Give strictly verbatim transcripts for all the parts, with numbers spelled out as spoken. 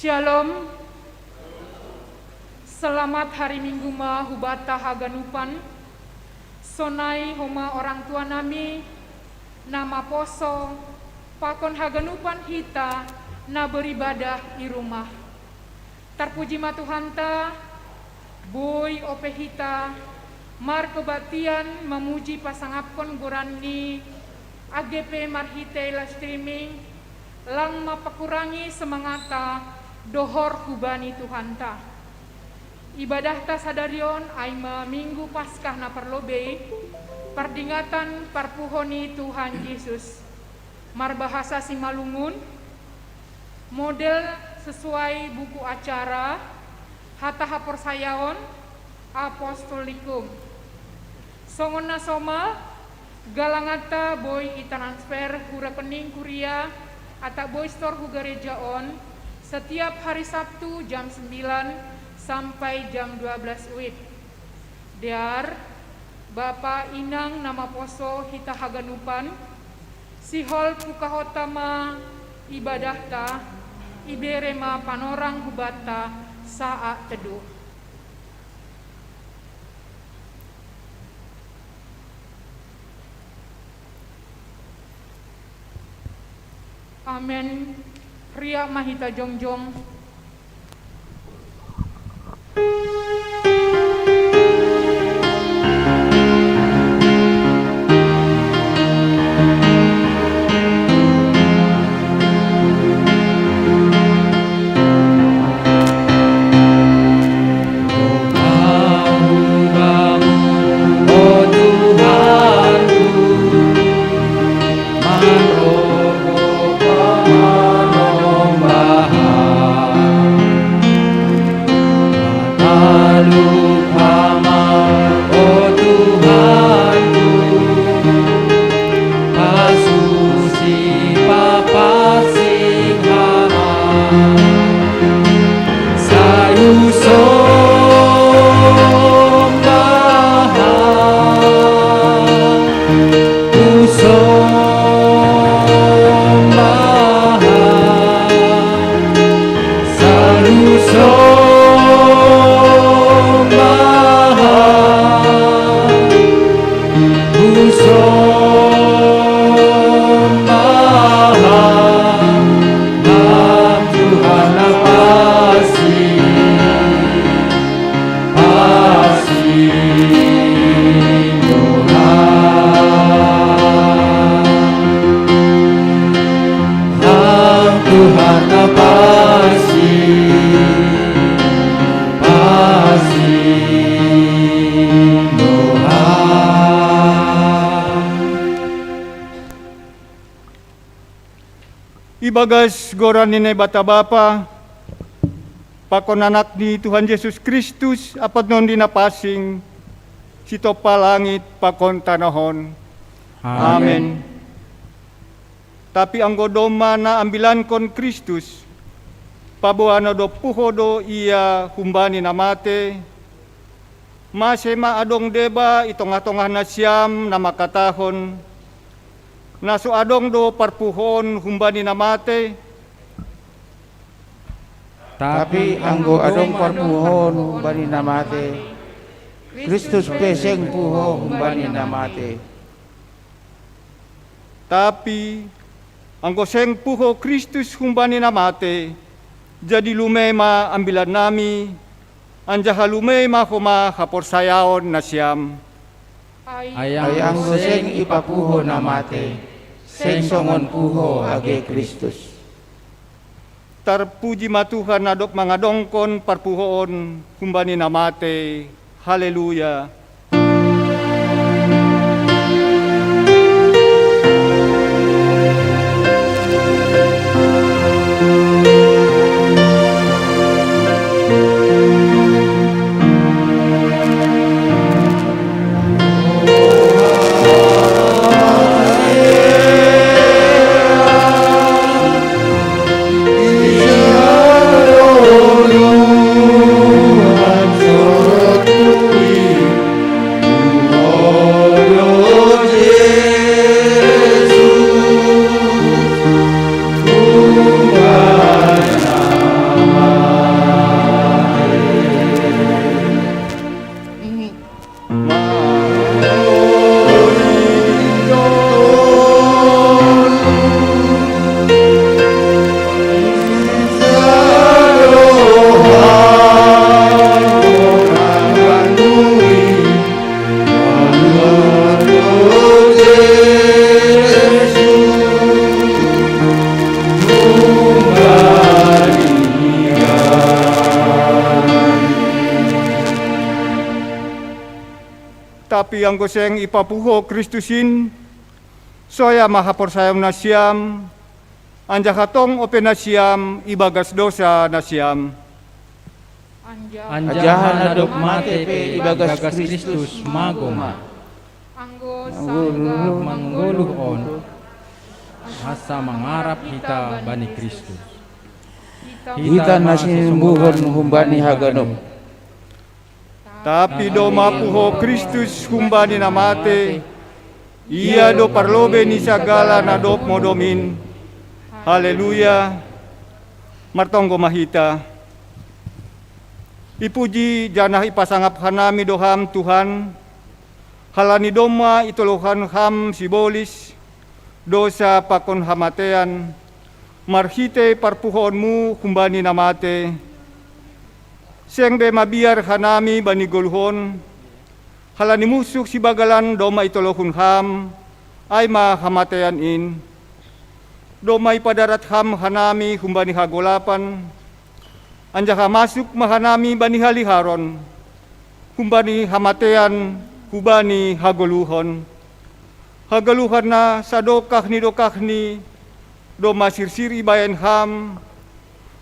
Shalom. Selamat hari Minggu ma hubata haganupan. Sonai homa orang tua nami na maposo pakon haganupan hita na beribadah i rumah. Tarpuji ma Tuhanta, boi ope hita markobatian mamuji pasangapkon goranni, age pe marhitei live streaming, lang mapakurangi semangata dohor hubani Tuhanta. Ibadahta sadarion ai ma Minggu Paskah na parlobei, pardingatan parpuho ni Tuhan Jesus. Marbahasa Simalungun, model sesuai buku acara, hata haporsayaon, apostolikum. Songon na somal, galanganta boi i-transfer hu rekening kuria, atau boi store hu gareja on, setiap hari Sabtu jam sembilan sampai jam dua belas wib. Dear, Bapa, Inang na maposo hita haganupan, sihol pukahonta ma ibadahta, ibere ma panorang hubanta saat teduh. Amen. Riak ma hita jongjong. Ibagas goran ni Naibata Bapa, pakon Anak ni Tuhan Jesus Kristus, apatnon di na pansing, sitompa langit pakon tanoh on. Amen. Amen. Tapi anggo domma na ambilankon Kristus, paboa na dob puho do Ia humbani na mate, mase ma adong deba i tongah-tongah nasiam na mangkatahon, na so adong do parpuhoon humbani na mate? Tapi anggo adong parpuhoon humbani na mate, Kristus pe seng puho humbani na mate. Tapi anggo seng puho Kristus humbani na mate, jadi lumei ma ambilannami, anjaha lumei ma homa haporsayaon nasiam. Ai anggo seng ipapuho na mate, seng songon puho age Kristus. Tarpuji ma Tuhan na dob mangadongkon parpuhoon humbani na mate. Haleluya. Tapi anggo seng ipapuho Kristus in, soya ma haporsayaon nasiam, anjaha tong ope nasiam ibagas dosa nasiam. Anjaha na dob mate pe ibagas Kristus mago ma. Anggo sanggah manggoluh on, asa mangarap hita bani Kristus, hita na sinumbuhon humbani haganup. Tapi domma puho Kristus humbani na mate, Ia do parlobei ni sagala na dob modom in. Haleluya. Martonggo ma hita. Ipuji janah ipasangap hanami do Ham, Tuhan, halani domma itolohan Ham sibolis dosa pakon hamatean, marhitei parpuhoonMu humbani na mate. Seng be mabiar hanami bani goluh on, halani munsuh sibagalan domma itolohon Ham, ai ma hamatean in. Domma ipadarat Ham hanami humbani hagolapan, anjaha masuk ma hanami bani haliharon, humbani hamatean hubani hagoluhon. Hagoluhan na sadokah ni dokahni domma sirsir ibahen Ham,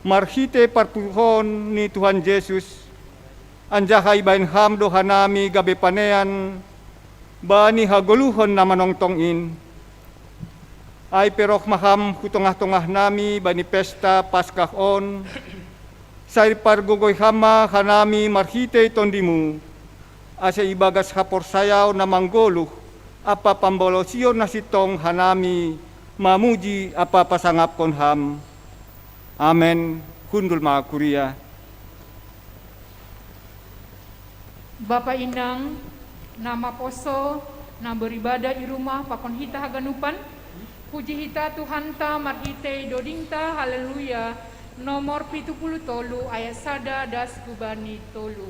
marhitei parpuhoon ni Tuhan Jesus, anjaha ibahen Ham do hanami gabe panean bani hagoluhon na manongtong in. Ai pe roh ma Ham hu tongah-tongahnami bani pesta Paskah on, sai pargogoi Ham ma hanami marhitei TondiMu, ase ibagas haporsayaon na manggoluh ampa pambalosion na sintong hanami mamuji ampa pasangapkon Ham. Amen. Hundul ma kuria. Bapa inang na maposo, na beribadah i rumah pakon hita haganupan, puji hita Tuhanta marhitei dodingta. Haleluya. Nomor pitu puluh tolu ayat sada das hubani tolu.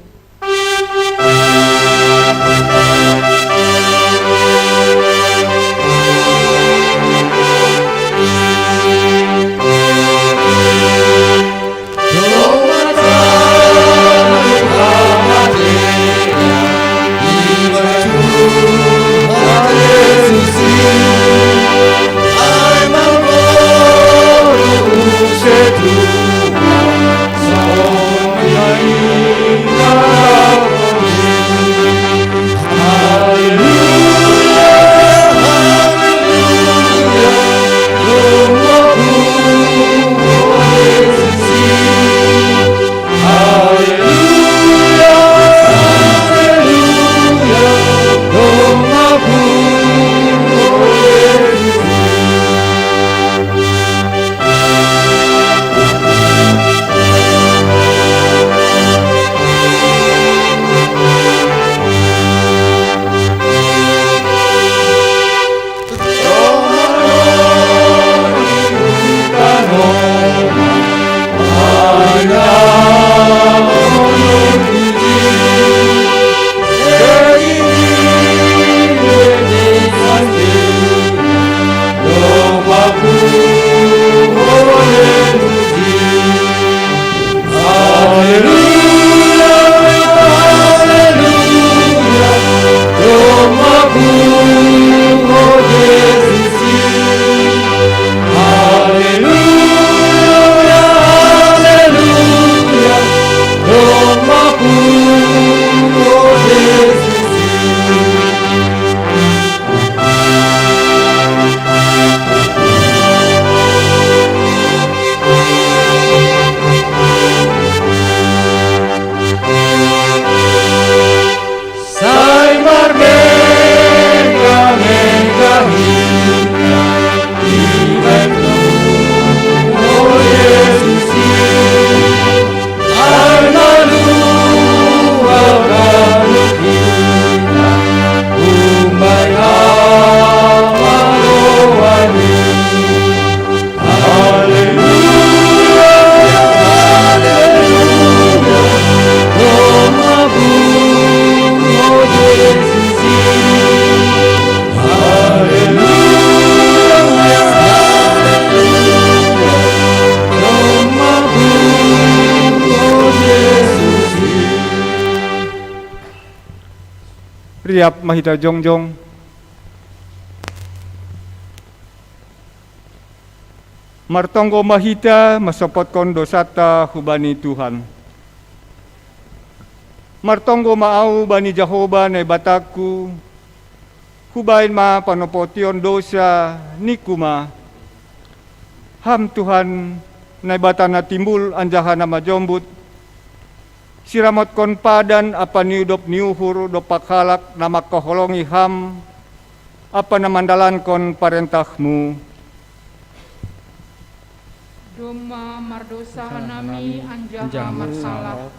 Riap ma hita jongjong. Martonggo ma hita masopotkon dosanta hubani Tuhan. Martonggo ma ahu bani Jahowa Naibatangku, hubahen ma panopotion dosa ningku ma. Ham Tuhan, Naibata na timbul anjaha na majombut, siramotkon padan ampa niudop ni uhur dompak halak na manghaholongi Ham ampa na mandalankon parentahMu. Domma mardosa hanami anjaha marsalah,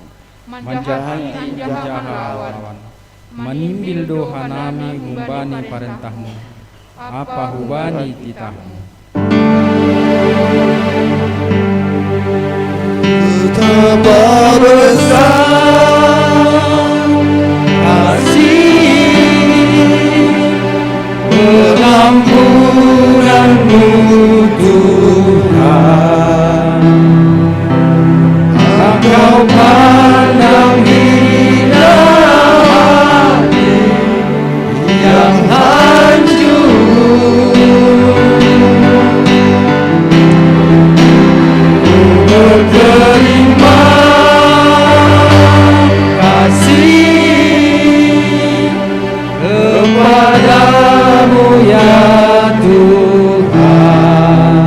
manjahati anjaha manlawan. Manimbil do hanami humbani parentahMu, ampa hubani titahMu. Betapa besar kasih pengampunan-Mu, Tuhan. Engkau pandang hina hati yang hancur. Ku berterima kasih kepada-Mu, ya Tuhan.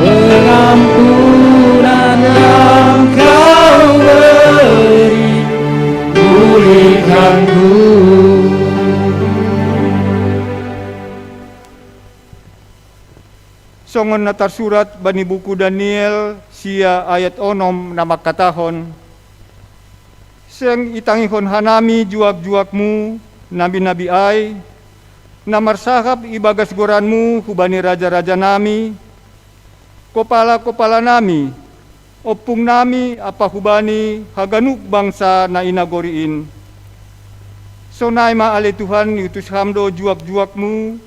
Pengampunan yang Kau beri, pulihkanku. Songon na tarsurat bani buku Daniel sia ayat onom na mangkatahon: Seng itangihon hanami juak-juak-Mu, nabi-nabi ai, na marsahap ibagas goran-Mu hubani raja-rajanami, kopala-kopalanami, ompungnami ampa hubani haganup bangsa na i nagori in. Sonai ma ale Tuhan, iutus Ham do juak-juak-Mu,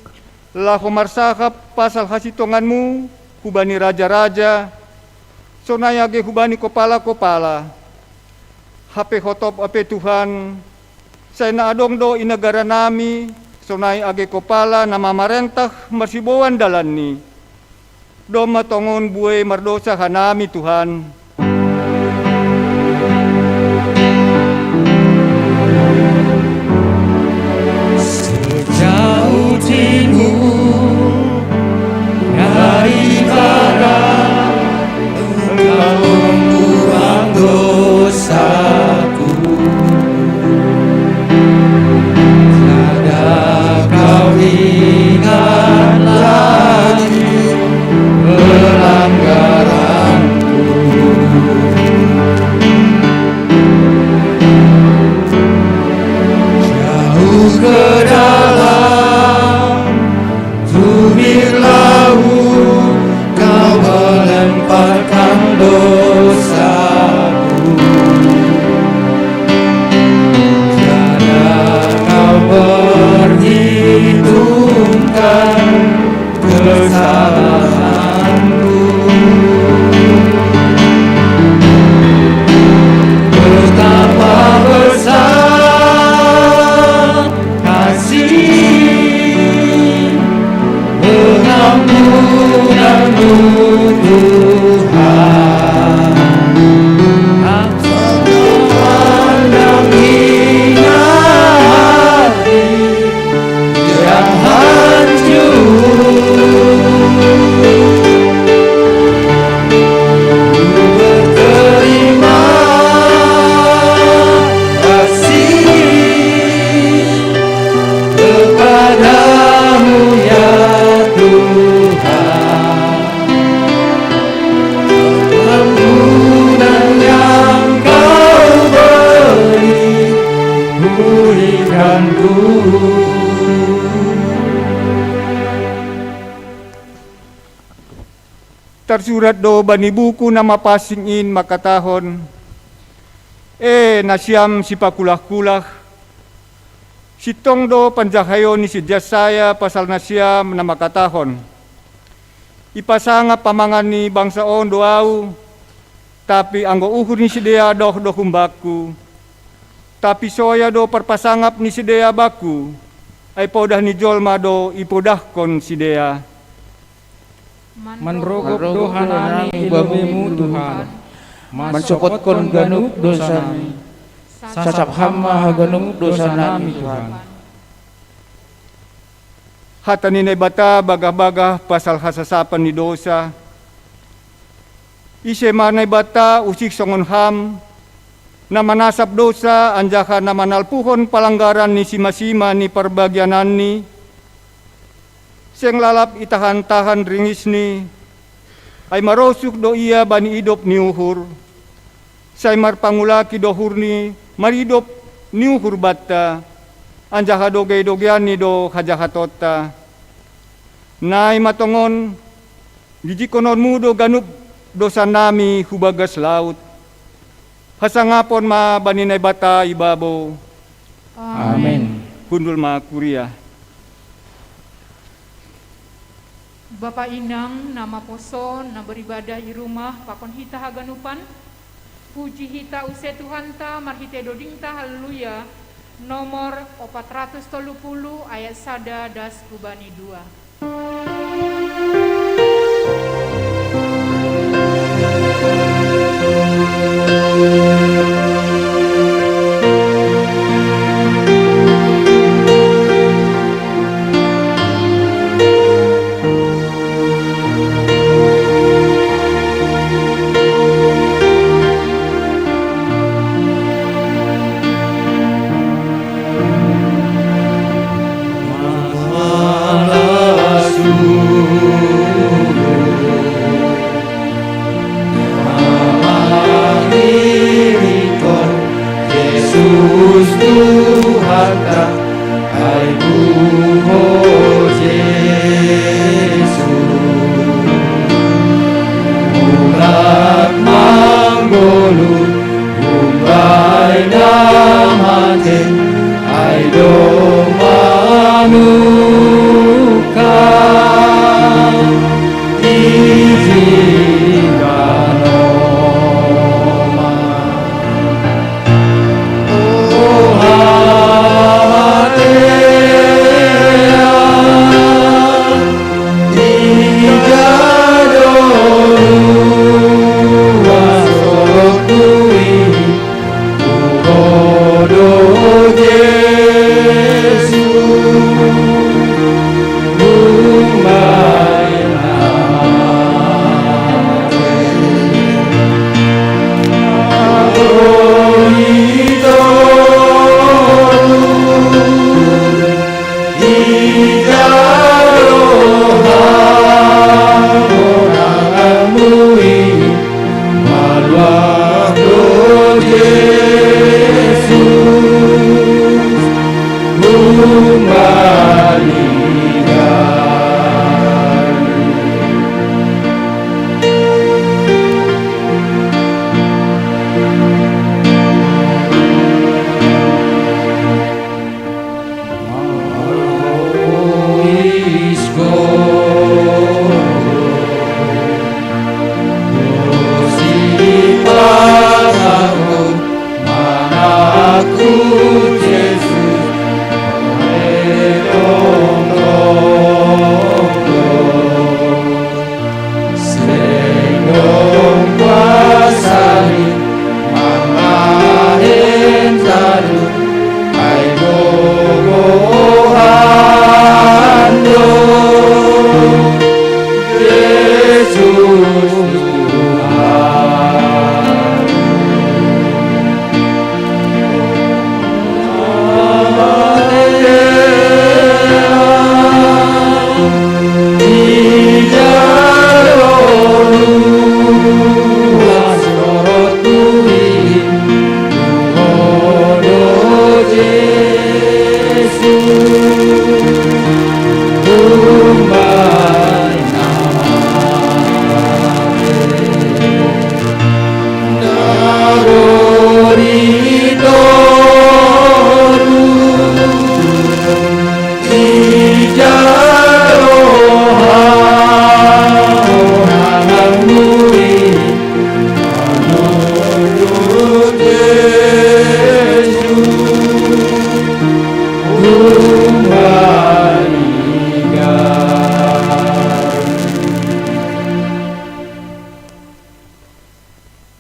laho marsahap pasal hasintongan-Mu hubani raja-raja, sonai age hubani kopala-kopala. Hape hotop ope Tuhan, sai na adong do i nagaranami, sonai age kopala na mamarentah marsiboan dalanni. Domma tongon buei mardosa hanami, Tuhan. Sejauh timur dari barat, Engkau membuang dosaku. Tiada Kau ingat lagi pelanggaranku. Jauh ke dalam tubir laut Kau melemparkan dosaku. Tiada Kau perhitungkan kesalahanku. Betapa besar kasih pengampunan-Mu, Tuhan. Engkau pandang hina hati yang hancur. Ku berterima kasih kepada-Mu, ya Tuhan. Pengampunan yang Kau beri, pulihkanku. Tarsurat do bani buku na mapansing in mangkatahon: E nasiam sipakulah-kulah, sintong do panjahaion ni si Jesaya pasal nasiam na mangkatahon: Ipasangap pamangan ni bangsa on do Ahu, tapi anggo uhur ni sidea doh do humbangKu. Tapi soya do parpasangap ni sidea bangku, ai podah ni jolma do ipodahkon sidea. Manrogop do hanami babemu, Tuhan, mansopotkon ganup dosanami. Sasap Ham ma haganup dosanami, Tuhan. Hata ni Naibata bagah-bagah pasal hasasapan ni dosa. Ise ma Naibata usik songon Ham, na manasap dosa anjaha na manalpuhon palanggaran ni sima-sima ni parbagiananni? Seng lalap itahan-tahan ringisni, ai marosuk do Ia bani idop ni uhur. Sai marpangulaki do uhurni maridop ni uhur banta, anjaha dogei-dogeianni do hajahatonta. Nai ma tongon, jijikkononmu do ganup dosanami hu bagas laut. Hasangapon ma bani Naibata ibabo. Amen. Hundul ma kuria. Bapa inang na maposo na beribadah i rumah pakon hita haganupan, puji hita use Tuhanta marhite dodingta haleluya, nomor opat ratus tolu puluh ayat sada das hubani dua.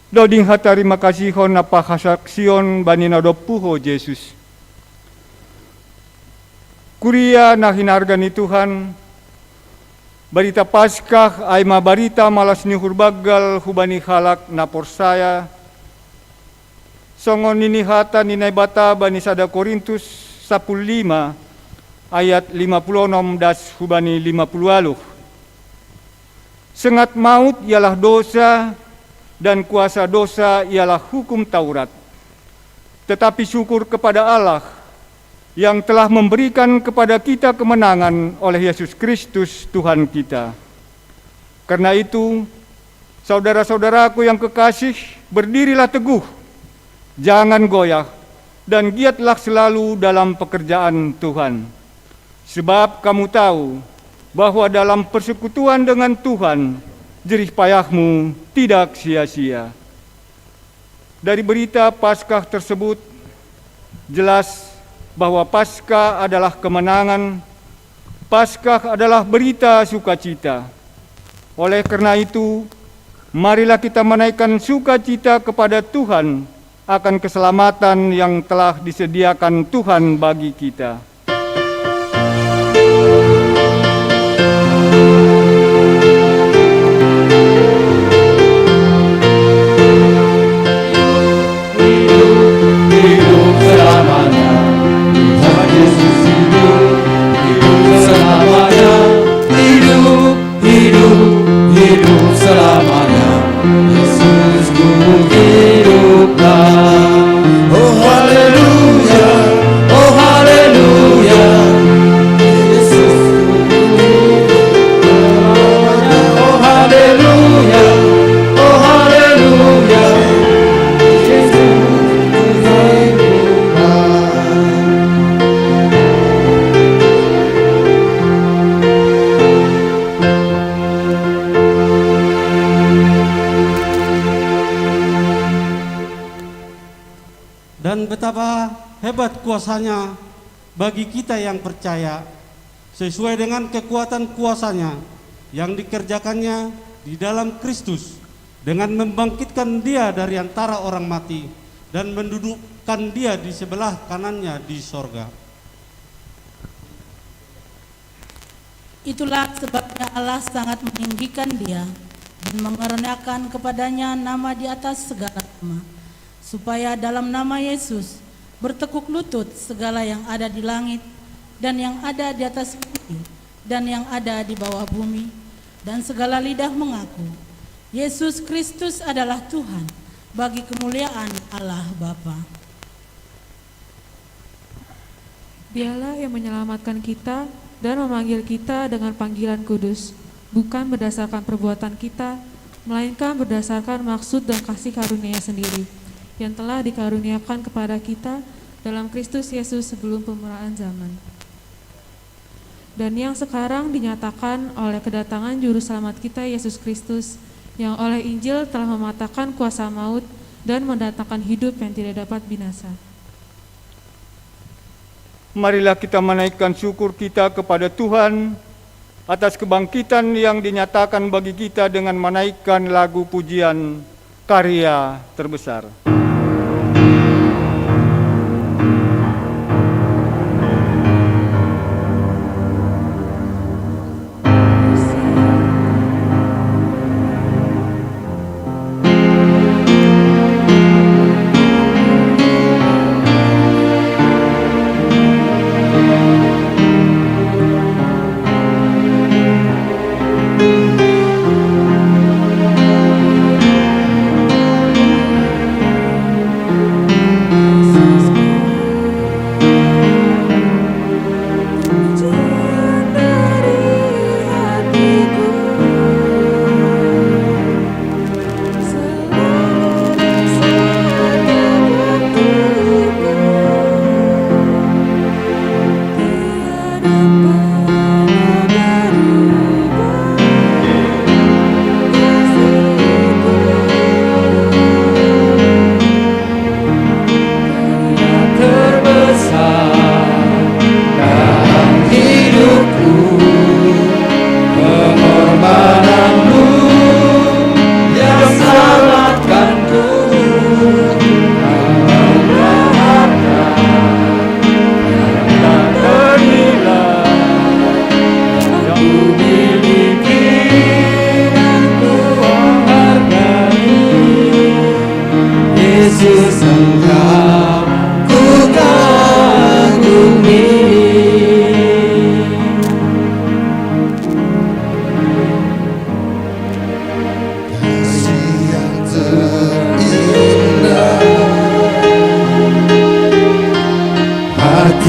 Doding hatarima kasihon na pahasaksion bani na dob puho Jesus. Kuria na hinarga ni Tuhan, barita Paskah ai ma barita malas ni uhur banggal hubani halak na porsaya, songon nini hata ni Naibata bani sada Korintus sapuluh lima ayat lima puluh onom das hubani lima puluh aluh. Sengat maut ialah dosa, dan kuasa dosa ialah hukum Taurat. Tetapi syukur kepada Allah yang telah memberikan kepada kita kemenangan oleh Yesus Kristus Tuhan kita. Karena itu, saudara-saudaraku yang kekasih, berdirilah teguh, jangan goyah, dan giatlah selalu dalam pekerjaan Tuhan. Sebab kamu tahu bahwa dalam persekutuan dengan Tuhan, jerih payahmu tidak sia-sia. Dari berita Paskah tersebut, jelas bahwa Paskah adalah kemenangan, Paskah adalah berita sukacita. Oleh karena itu, marilah kita menaikkan sukacita kepada Tuhan akan keselamatan yang telah disediakan Tuhan bagi kita. Hidup, hidup selamanya. Tuhan Yesus hidup, hidup selamanya. Hidup, hidup, hidup selamanya. Yesusku hiduplah. Oh haleluya, oh haleluya. Yesusku hiduplah. Oh haleluya, oh haleluya. Yesusku hiduplah. Dan betapa hebat kuasa-Nya bagi kita yang percaya, sesuai dengan kekuatan kuasa-Nya yang dikerjakan-Nya di dalam Kristus, dengan membangkitkan Dia dari antara orang mati dan mendudukkan Dia di sebelah kanan-Nya di sorga. Itulah sebabnya Allah sangat meninggikan Dia dan mengernakan kepada-Nya nama di atas segala nama, supaya dalam nama Yesus bertekuk lutut segala yang ada di langit dan yang ada di atas bumi dan yang ada di bawah bumi, dan segala lidah mengaku Yesus Kristus adalah Tuhan, bagi kemuliaan Allah Bapa. Dialah yang menyelamatkan kita dan memanggil kita dengan panggilan kudus, bukan berdasarkan perbuatan kita, melainkan berdasarkan maksud dan kasih karunia-Nya sendiri, yang telah dikaruniakan kepada kita dalam Kristus Yesus sebelum permulaan zaman. Dan yang sekarang dinyatakan oleh kedatangan Juru Selamat kita, Yesus Kristus, yang oleh Injil telah mematahkan kuasa maut dan mendatangkan hidup yang tidak dapat binasa. Marilah kita menaikkan syukur kita kepada Tuhan atas kebangkitan yang dinyatakan bagi kita dengan menaikkan lagu pujian karya terbesar.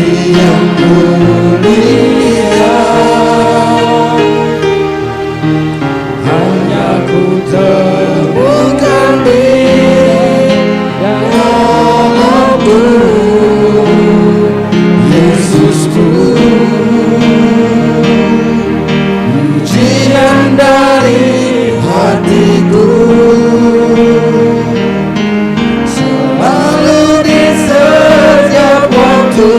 Yang mulia, hanya ku temukan di dalammu, Yesusku. Pujian dari hatiku selalu di setiap waktu.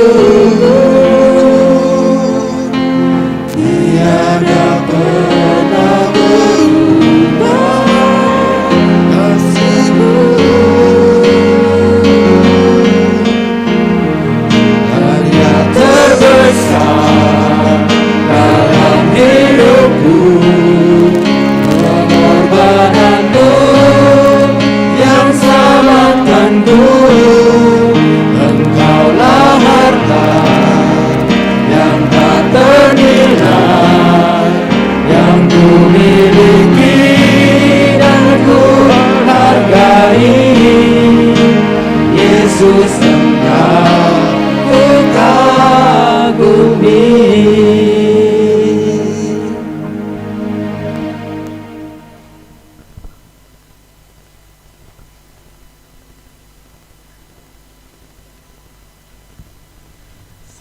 Tiada pernah berubah kasih-Mu. Karya terbesar dalam hidupku, pengorbanan-Mu yang selamatkanku. Engkaulah harta yang tak ternilai, yang ku miliki dan ku hargai. Yesus, Engkau ku kagumi.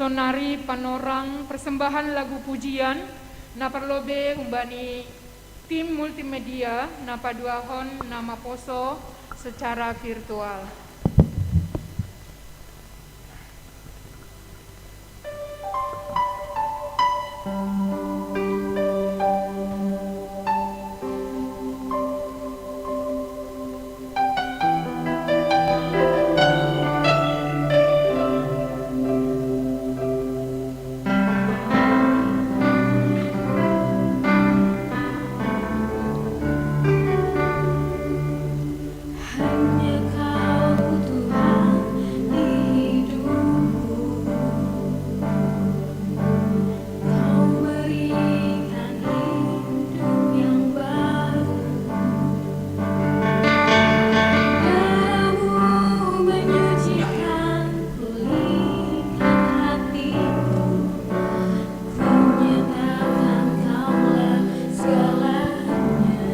Sonari panorang persembahan lagu pujian na parlobe humbani tim multimedia na paduahon nama poso secara virtual. Hanya Kau, Tuhan, di hidupku. Kau berikan hidup yang baru. Darah-Mu menyucikan, pulihkan hatiku. Ku nyatakan Kaulah segalanya.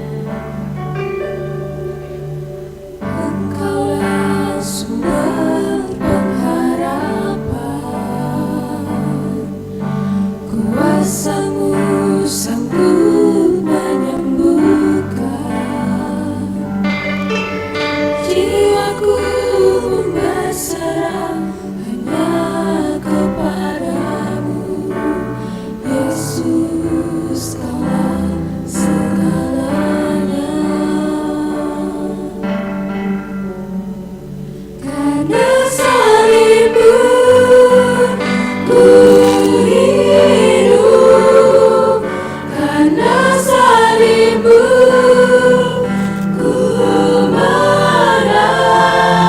Engkaulah sumber pengharapan, kuasa-Mu sanggup menyembuhkan. Jiwaku pun berserah hanya kepada-Mu, Yesus, Kaulah segalanya. Karena salib-Mu ku hidup, karena salib-Mu ku menang.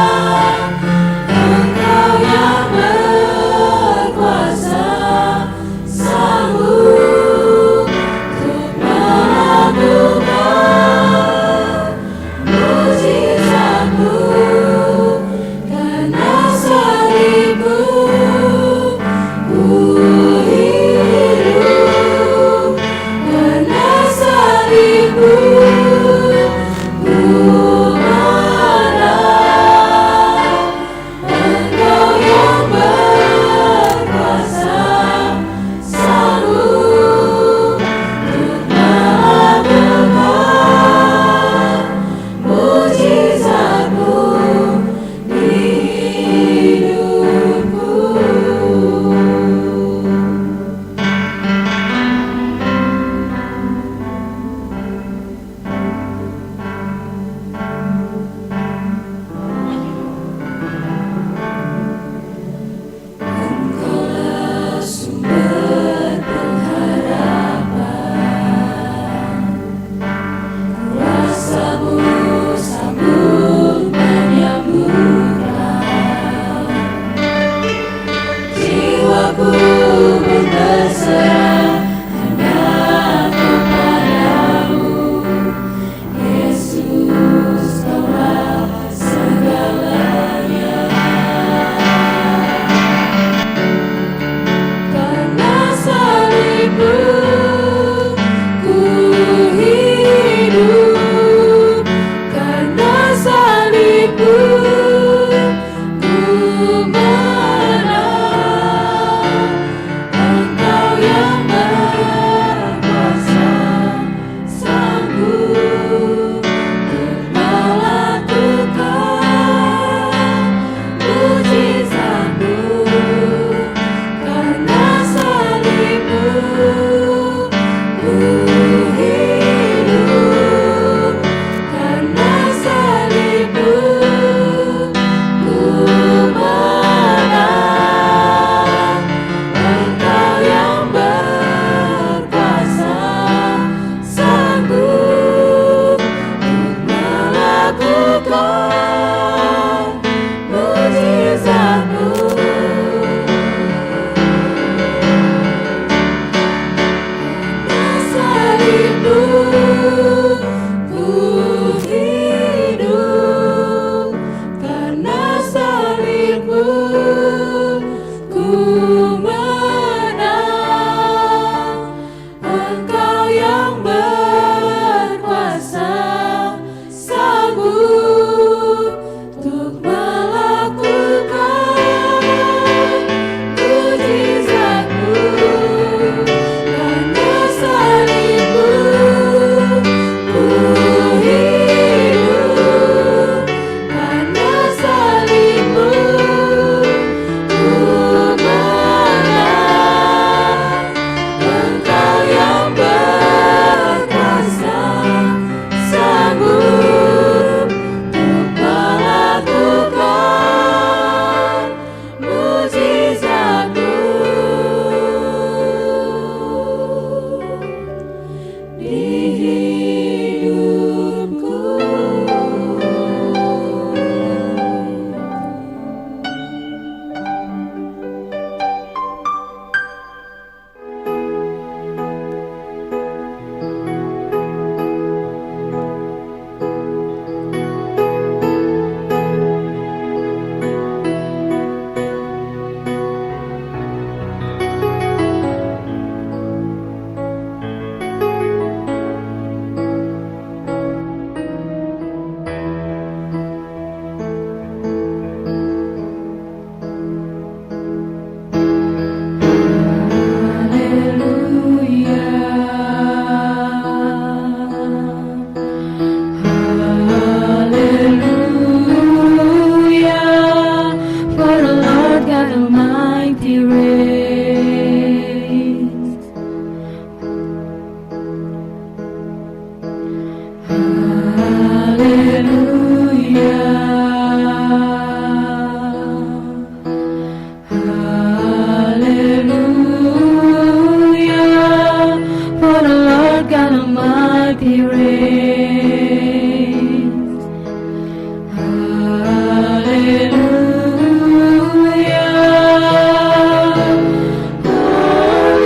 Hallelujah.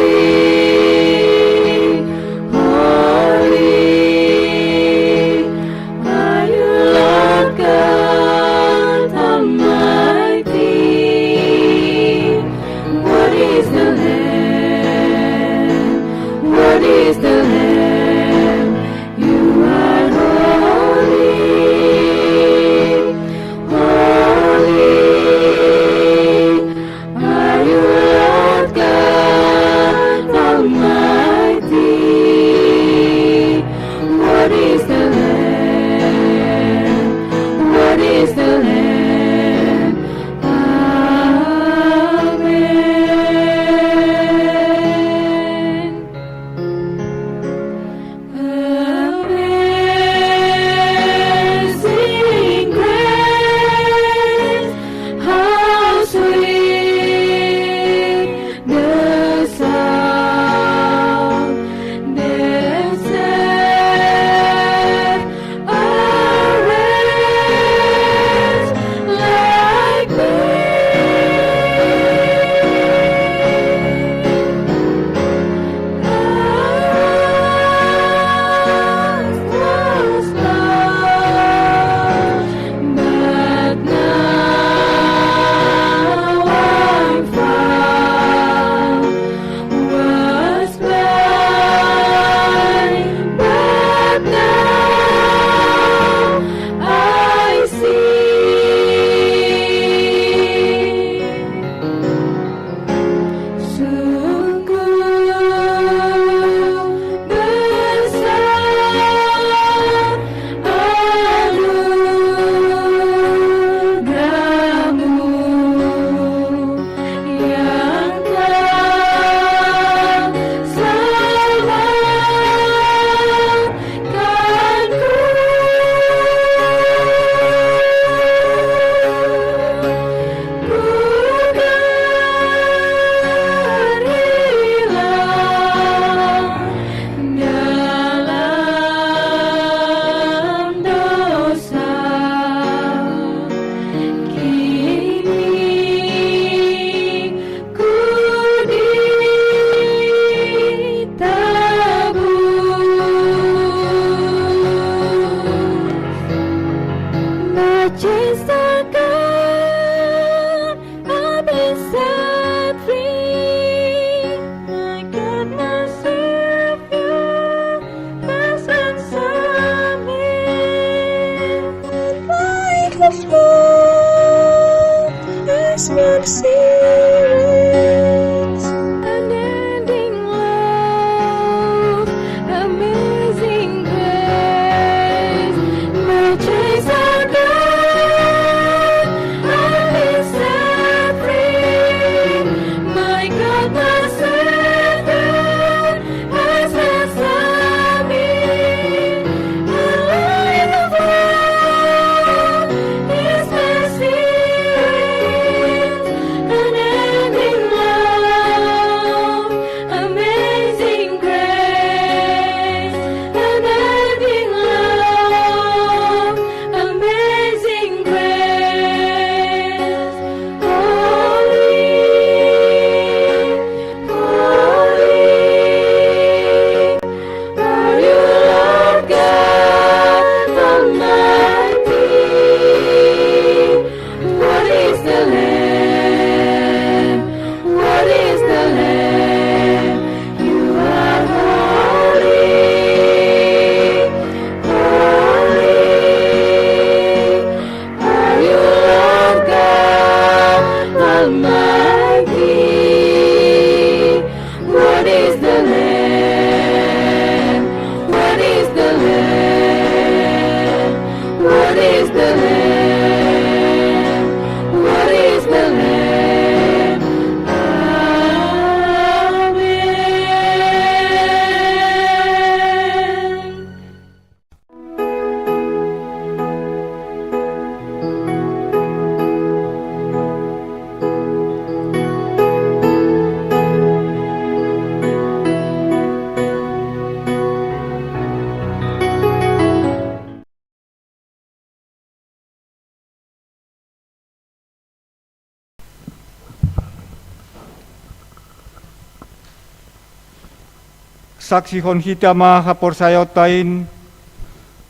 Holy, holy are you, Lord God Almighty. Worthy is the Lamb, worthy is the Lamb. You are holy, holy are you, Lord God Almighty. Worthy is the Lamb, worthy is the Lamb. Amen. Amazing grace, how sweet the sound that saved a wretch like me. I once was lost, but now I'm found. Was blind, but now I see. Sungguh besar anugerahmu yang telah selamatkan. I've been set free. My God, my Savior has ransomed me. The light has flown, His mercy reigns. Unending love, amazing grace, my chains are gone, I've been set free. My God, my Savior has ransomed me. A light of love, His mercy reigns. Saksihon hita ma haporsayaonta in,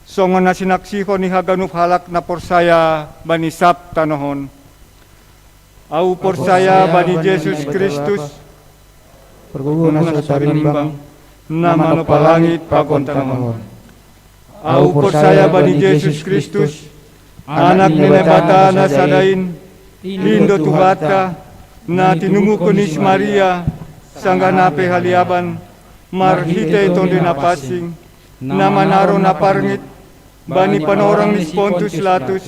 songon na sinaksihon ni haganup halak na porsaya bani sab tanoh on. Ahu porsaya bani Jesus Kristus, pargogoh na so tarimbang, na manompa langit pakon tanoh on. Ahu porsaya bani Jesus Kristus, Anak ni Naibata na sada in, in do Tuhanta, na tinumuhon ni si Maria, sanggah na pe haliaban, marhitei Tonduy Napansing, na manaron na parngit, bani panorang ni si Pontus Latus,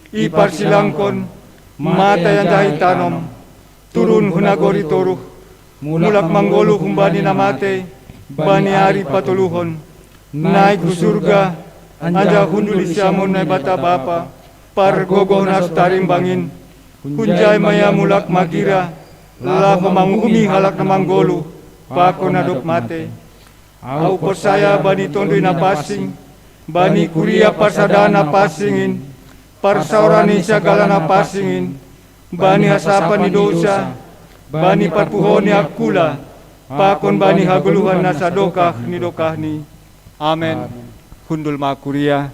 iparsilangkon, matei anjaha itanom, turun hu nagori toruh, mulak manggoluh humbani na matei, bani ari patoluhon, naik hu surga, anjaha hundul di siamun Naibata Bapa, pargogoh na so tarimbang in, hunjai ma ia mulak magira, laho manguhumi halak na manggoluh, pakon na dob matei. Ahu porsaya bani Tonduy Napansing, bani kuria parsadaan na pansing in, parsaoran ni sagala na pansing in, bani hasapan ni dousa, bani parpuhoon ni angkula, pakon bani hagoluhan na sadokah ni dokahni. Amen. Hundul ma kuria.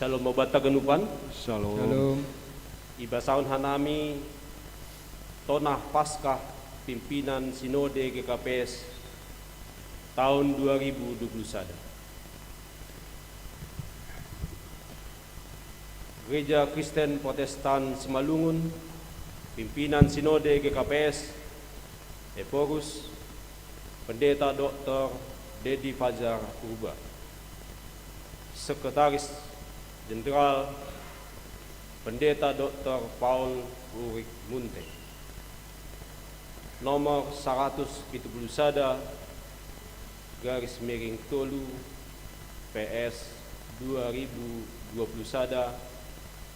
Syalom ma banta ganupan. Syalom. Syalom. Ibasahon hanami tonah Paskah pimpinan Sinode G K P S tahun dua ribu dua puluh sada. Gereja Kristen Protestan Simalungun, pimpinan Sinode G K P S, Ephorus, Pendeta Doktor Dedi Fajar Purba. Sekretaris Jenderal, Pendeta Doktor Paul Rurik Munte. Nomor saratus pitu puluh sada, garis miring tolu, P S dua ribu dua puluh sada,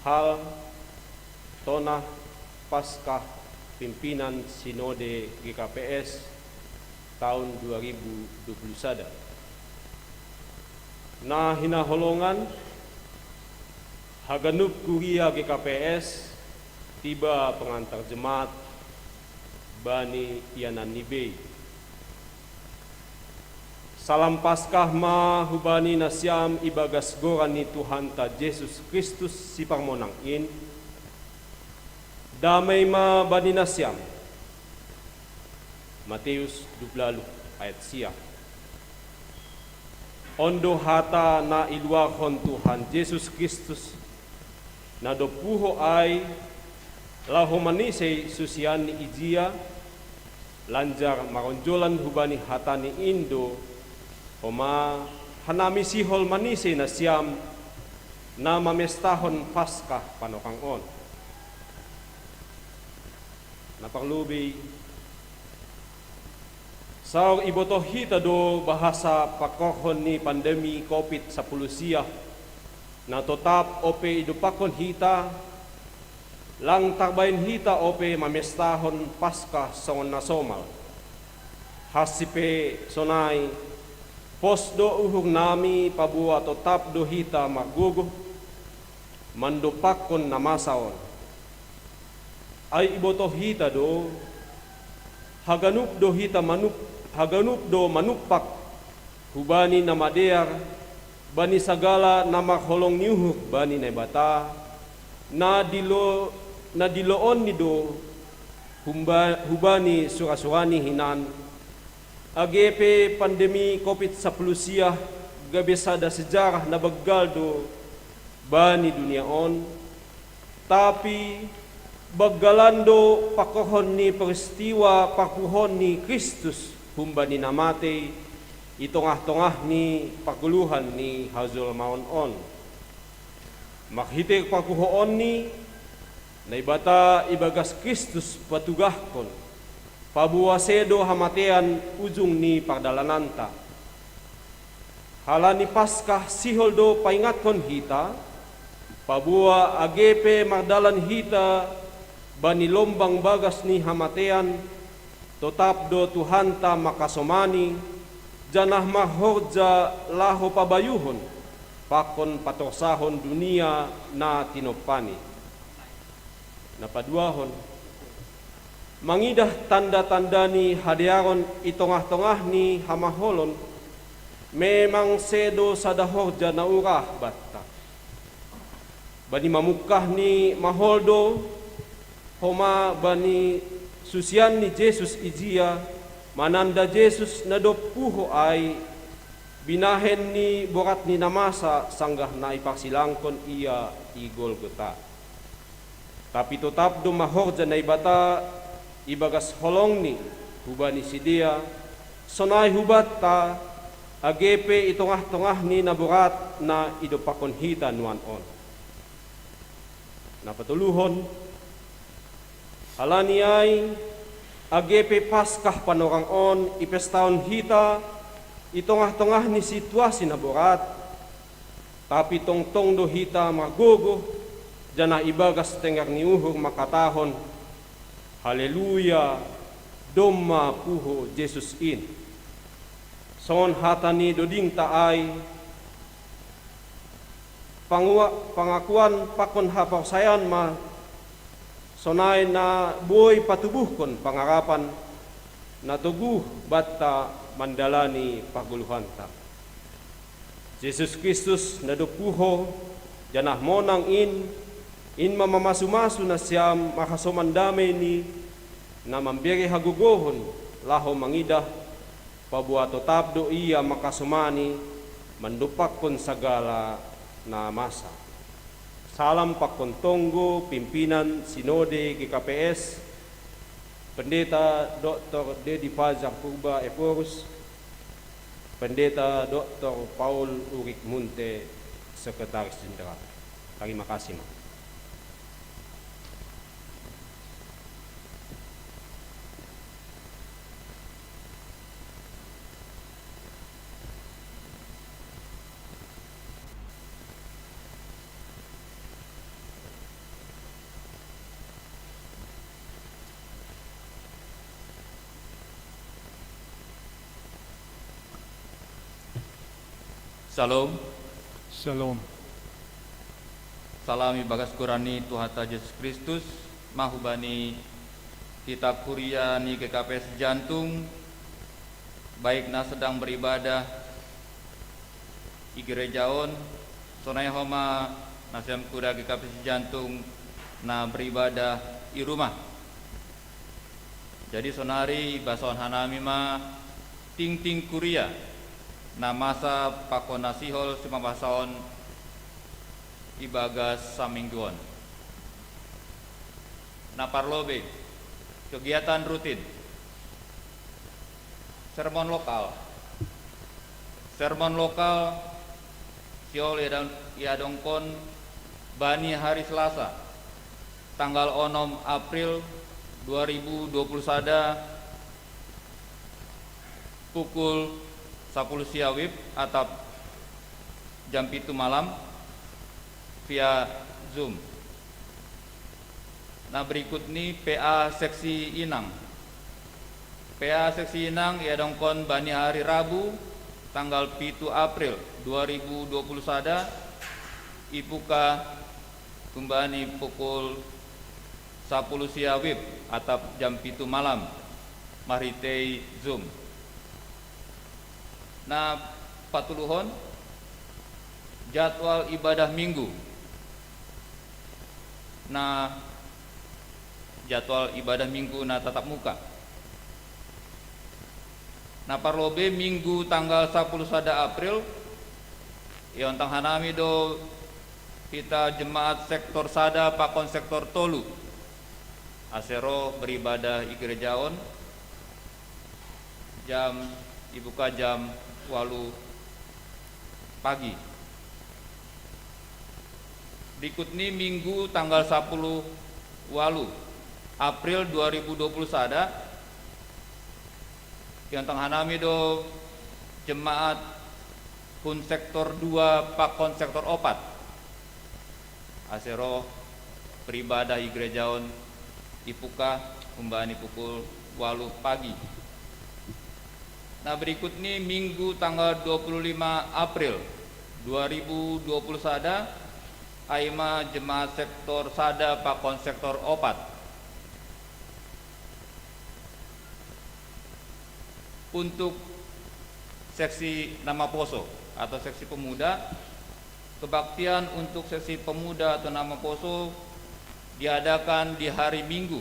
hal tonah Paskah pimpinan Sinode G K P S tahun dua ribu dua puluh sada. Na hinaholongan, haganup kuria G K P S, tiba pengantar jemaat bani iananni bei. Salam Paskah ma hubani nasiam ibagas goran ni Tuhanta Jesus Kristus Siparmonang in. Damei ma bani nasiam. Mateus dua puluh walu ayat sia. On do hata na iluarhon Tuhan Jesus Kristus, na dob puho ai, laho manisei susianni ijia, lanjar maronjolan hubani hataNi in do, homa hanami sihol manisei nasiam, na mamestahon Paskah panorang on. Na parlobei, saur ibotoh hita do bahasa pangkorhon ni pandemi Covid sapuluh sia, na totap ope idompakkon hita, lang tarbahen hita ope mamestahon Paskah songon na somal. Hansi pe sonai, pos do uhurnami paboa totap do hita margogoh mandompakkon na masa on. Ai ibotoh hita do, haganup do hita manup, haganup do manumpak hubani na madear, bani sagala na marholong ni uhur bani Naibata, na dilo, na diloonNi do humba, hubani surasuraNi hinan, age pe pandemi Covid sapuluh sia gabe sada sejarah na banggal do bani dunia on, tapi banggalan do pangkorhon ni peristiwa parpuhoon ni Kristus humbani na matei i tongah-tongah ni pargoluhan ni hajolmaon on. Marhitei parpuhoonNi, Naibata ibagas Kristus patugahkon, paboa sedo hamatean ujung ni pardalananta. Halani Paskah sihol do paingathon hita, paboa age pe mardalan hita bani lombang bagas ni hamatean, totap do Tuhanta makasomani, janah marhorja laho pabayuhon pakon patorsahon dunia na tinompani. Na paduahon, mangidah tanda-tanda ni hadearon i tongah-tongah ni hamaholon, memang sedo sada horja na urah banta. Bani mamungkah ni mahol do, homa bani susian ni Jesus ijia, mananda Jesus na dob puho ai, binahen ni borat ni na masa sanggah na iparsilangkon Ia i Golgota. Tapi totap do marhorja Naibata ibagas holongNi hubani sidea, sonai hubanta, age pe i tongah-tongah ni na borat na idompakkon hita nuan on. Na patoluhon, halani ai, age pe Paskah panorang on ipestahon hita i tongah-tongah ni situasi na borat, tapi tongtong do hita margogoh, janah ibagas tengger ni uhur mangkatahon: Haleluya, domma puho Jesus in. Songon hata ni dodingta ai, pangua-, pangakuan pakon haporsayaon ma sonai na boi patubuhkon pangarapan na toguh banta mandalani pargoluhanta. Jesus Kristus na dob puho, janah monang in, in ma mamasu-masu nasiam marhasoman damei ni na mambere hagogohon laho mangidah, paboa totap do Ia makasomani mandompakkon sagala na masa. Salam pakon tonggo pimpinan Sinode G K P S, Pendeta Doktor Dedi Fajar Purba Ephorus, Pendeta Doktor Paul Urik Munte, Sekretaris Jenderal. Tarima kasih, Mak. Shalom. Shalom. Salam ibagas goran ni Tuhanta Jesus Kristus, ma hubani hita kuria ni G K P S Jantung, baik na sedang beribadah i gereja on, sonai homa nasiam kuria G K P S Jantung na beribadah i rumah. Jadi sonari ibasahon hanami ma tingting kuria na masa pakon na sihol simamasahon ibagas saminggu on. Na parlobei, kegiatan rutin. Sermon lokal. Sermon lokal sihol iadong-, iadongkon bani hari Selasa, tanggal onom April dua ribu dua puluh sada, pukul sapuluh sia W I B atap jam pitu malam via Zoom. Na berikut ni P A seksi Inang. P A seksi Inang iadongkon bani hari Rabu, tanggal pitu April dua ribu dua puluh sada, ibuka tumbani pukul sapuluh sia W I B atap jam pitu malam, marhitei Zoom. Na patoluhon, jadwal ibadah Minggu. Na jadwal ibadah Minggu na tatap muka. Na parlobei Minggu tanggal sapuluh sada April, iontang hanami do hita jemaat sektor sada pakon sektor tolu, ase ro beribadah i gereja on, jam, ibuka jam walu pagi. Berikut ni Minggu tanggal sapuluh walu April dua ribu dua puluh sada, iontang hanami do jemaat Pun sektor dua pakon sektor opat. Ase roh peribadah i gereja on ipukah humbani pukul waluh pagi. Nah, berikut ni Minggu tanggal dua puluh lima April dua ribu dua puluh sada, aima jemaat sektor sada pakon sektor opat. Untuk seksi nama poso atau seksi pemuda, kebaktian untuk seksi pemuda atau nama poso diadakan di hari Minggu,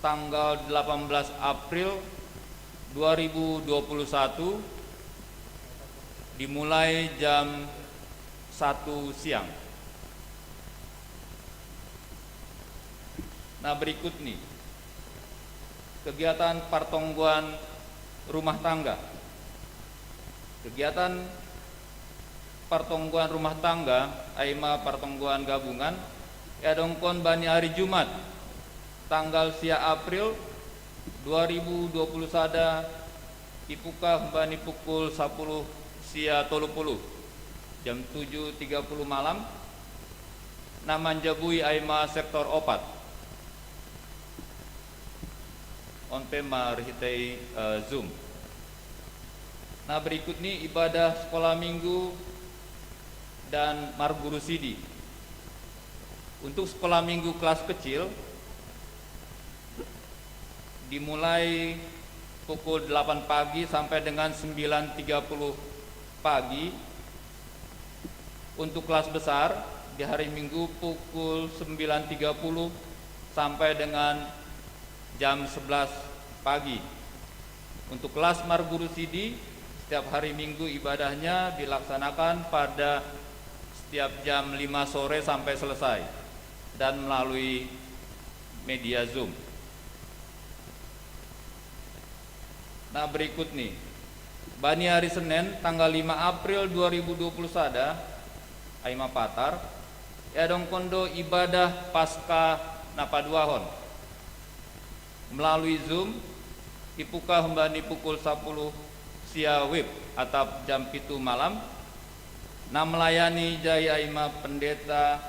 tanggal delapan belas April dua ribu dua puluh satu, dimulai jam satu siang. Nah, berikut ni kegiatan partongguan rumah tangga. Kegiatan partongguan rumah tangga, aima partongguan gabungan, iadongkon bani hari Jumat, tanggal sia April dua ribu dua puluh sada, ipukah humbani pukul sapuluh sia tolu puluh, jam tujuh tiga puluh malam, na manjabui aima sektor opat. On pe marhitei, eh, Zoom. Nah, berikut ni ibadah sekolah minggu dan marguru sidi. Untuk sekolah minggu kelas kecil, dimulai pukul delapan pagi sampai dengan sembilan tiga puluh pagi. Untuk kelas besar, di hari Minggu pukul sembilan tiga puluh sampai dengan jam sebelas pagi. Untuk kelas marguru sidi, setiap hari Minggu ibadahnya dilaksanakan pada setiap jam lima sore sampai selesai dan melalui media Zoom. Nah, berikut ni. Bani hari Senen, tanggal lima April dua ribu dua puluh sada, aima Patar, iadongkon do ibadah Paskah na paduahon. Melalui Zoom, ipukah humbani pukul sapuluh sia wib atap jam pitu malam, na melayani jai aima Pendeta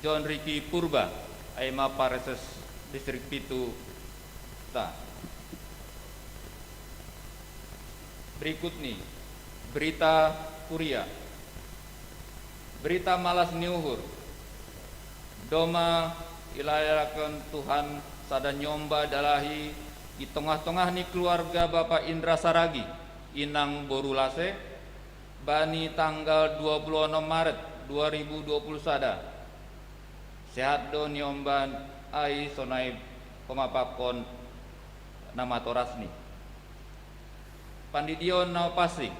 John Ricky Purba, aima Pareses Distrik Pitu ta. Berikut ni, berita kuria. Berita malas ni uhur. Doma ilayakon Tuhan sada nyomba dalahi i tongah-tongah ni keluarga Bapa Indra Saragi, inang boru Lase, bani tanggal dua puluh onom Maret dua ribu dua puluh sada. Sehat do nyomba ai sonai pemapakon na matorasni. Pandidion na pasing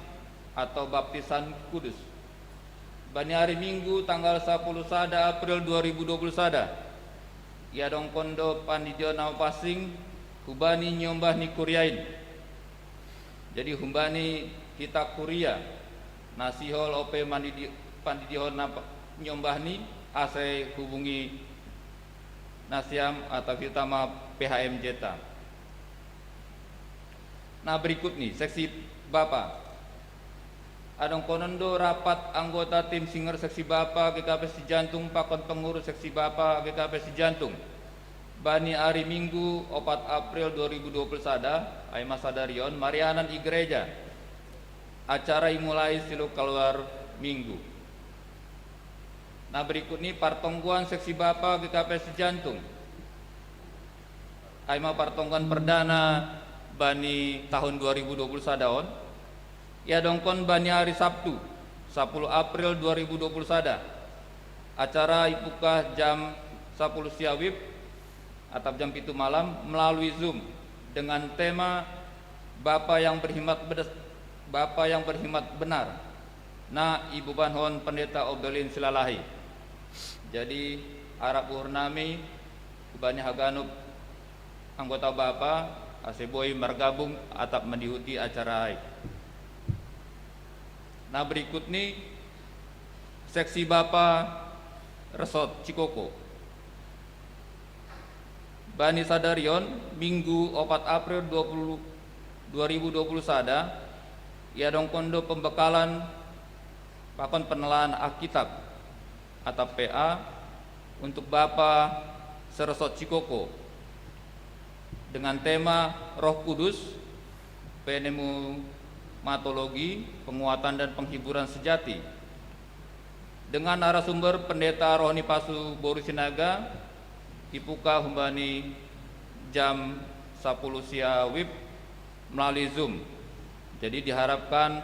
atau baptisan kudus. Bani hari Minggu tanggal sapuluh sada April dua ribu dua puluh sada, iadongkon do pandidion na pasing hubani nyombah ni kuriain. Jadi humbani hita kuria na sihol ope mandidi-, pandidihon na pa-, nyombah ni ase hubungi nasiam atau hita ma P H M J ta. Nah, berikut ni, seksi Bapa. Adongkonon do rapat anggota tim singer seksi Bapa G K P Sijantung pakon pengurus seksi Bapa G K P Sijantung. Bani hari Minggu, opat April dua ribu dua puluh sada, aima sadarion, marianan i gereja. Acara imulai siluk kaluar Minggu. Nah, berikut ni partongguan seksi Bapa G K P Sijantung. Aima partongguan perdana bani tahun dua ribu dua puluh sada on. Iadongkon bani hari Sabtu, sapuluh April dua ribu dua puluh sada. Acara ipukah jam sapuluh sia wib atap jam pitu malam melalui Zoom dengan tema Bapa yang berhikmat bedes-, Bapa yang berhikmat benar. Na ibubanhon Pendeta Obelin Silalahi. Jadi, arap uhur nami, hubani haganup anggota Bapa, ase boi margabung atap mandihuti acara ai. Nah, berikut ni seksi Bapa Resort Cikoko. Bani sadarion, Minggu opat April dua puluh, dua ribu dua puluh sada, iadongkon do pembekalan Pakon penelaan Alkitab atau P A untuk Bapa Saresot Cikoko dengan tema Roh Kudus, Pneumatologi, Penguatan dan Penghiburan Sejati, dengan narasumber Pendeta Rohani Pasu Boru Sinaga, ipuka humbani jam sapuluh sia WIB melalui Zoom. Jadi diharapkan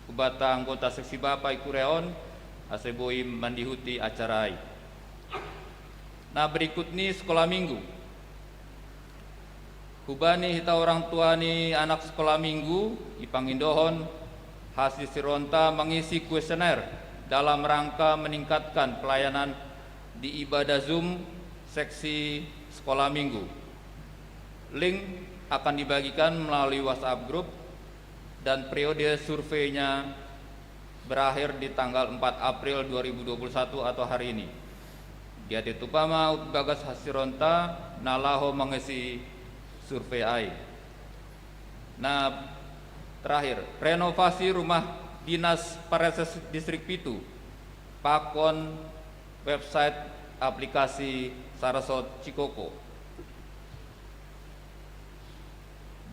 hubata anggota seksi Bapa i kuria on asa boi mandihuti acara i. Nah, berikut ni sekolah minggu. Hubani hita orang tua ni anak sekolah minggu, ipangindohon hasisironta mengisi kuesioner dalam rangka meningkatkan pelayanan di ibadah Zoom seksi sekolah minggu. Link akan dibagikan melalui WhatsApp group dan periode surveinya berakhir di tanggal empat April dua ribu dua puluh satu atau hari ini. Diatei tupama bagas hasironta na laho mengisi survei ai. Nah, terakhir, renovasi rumah dinas Pareses Distrik Pitu pakon website aplikasi Saresot Cikoko.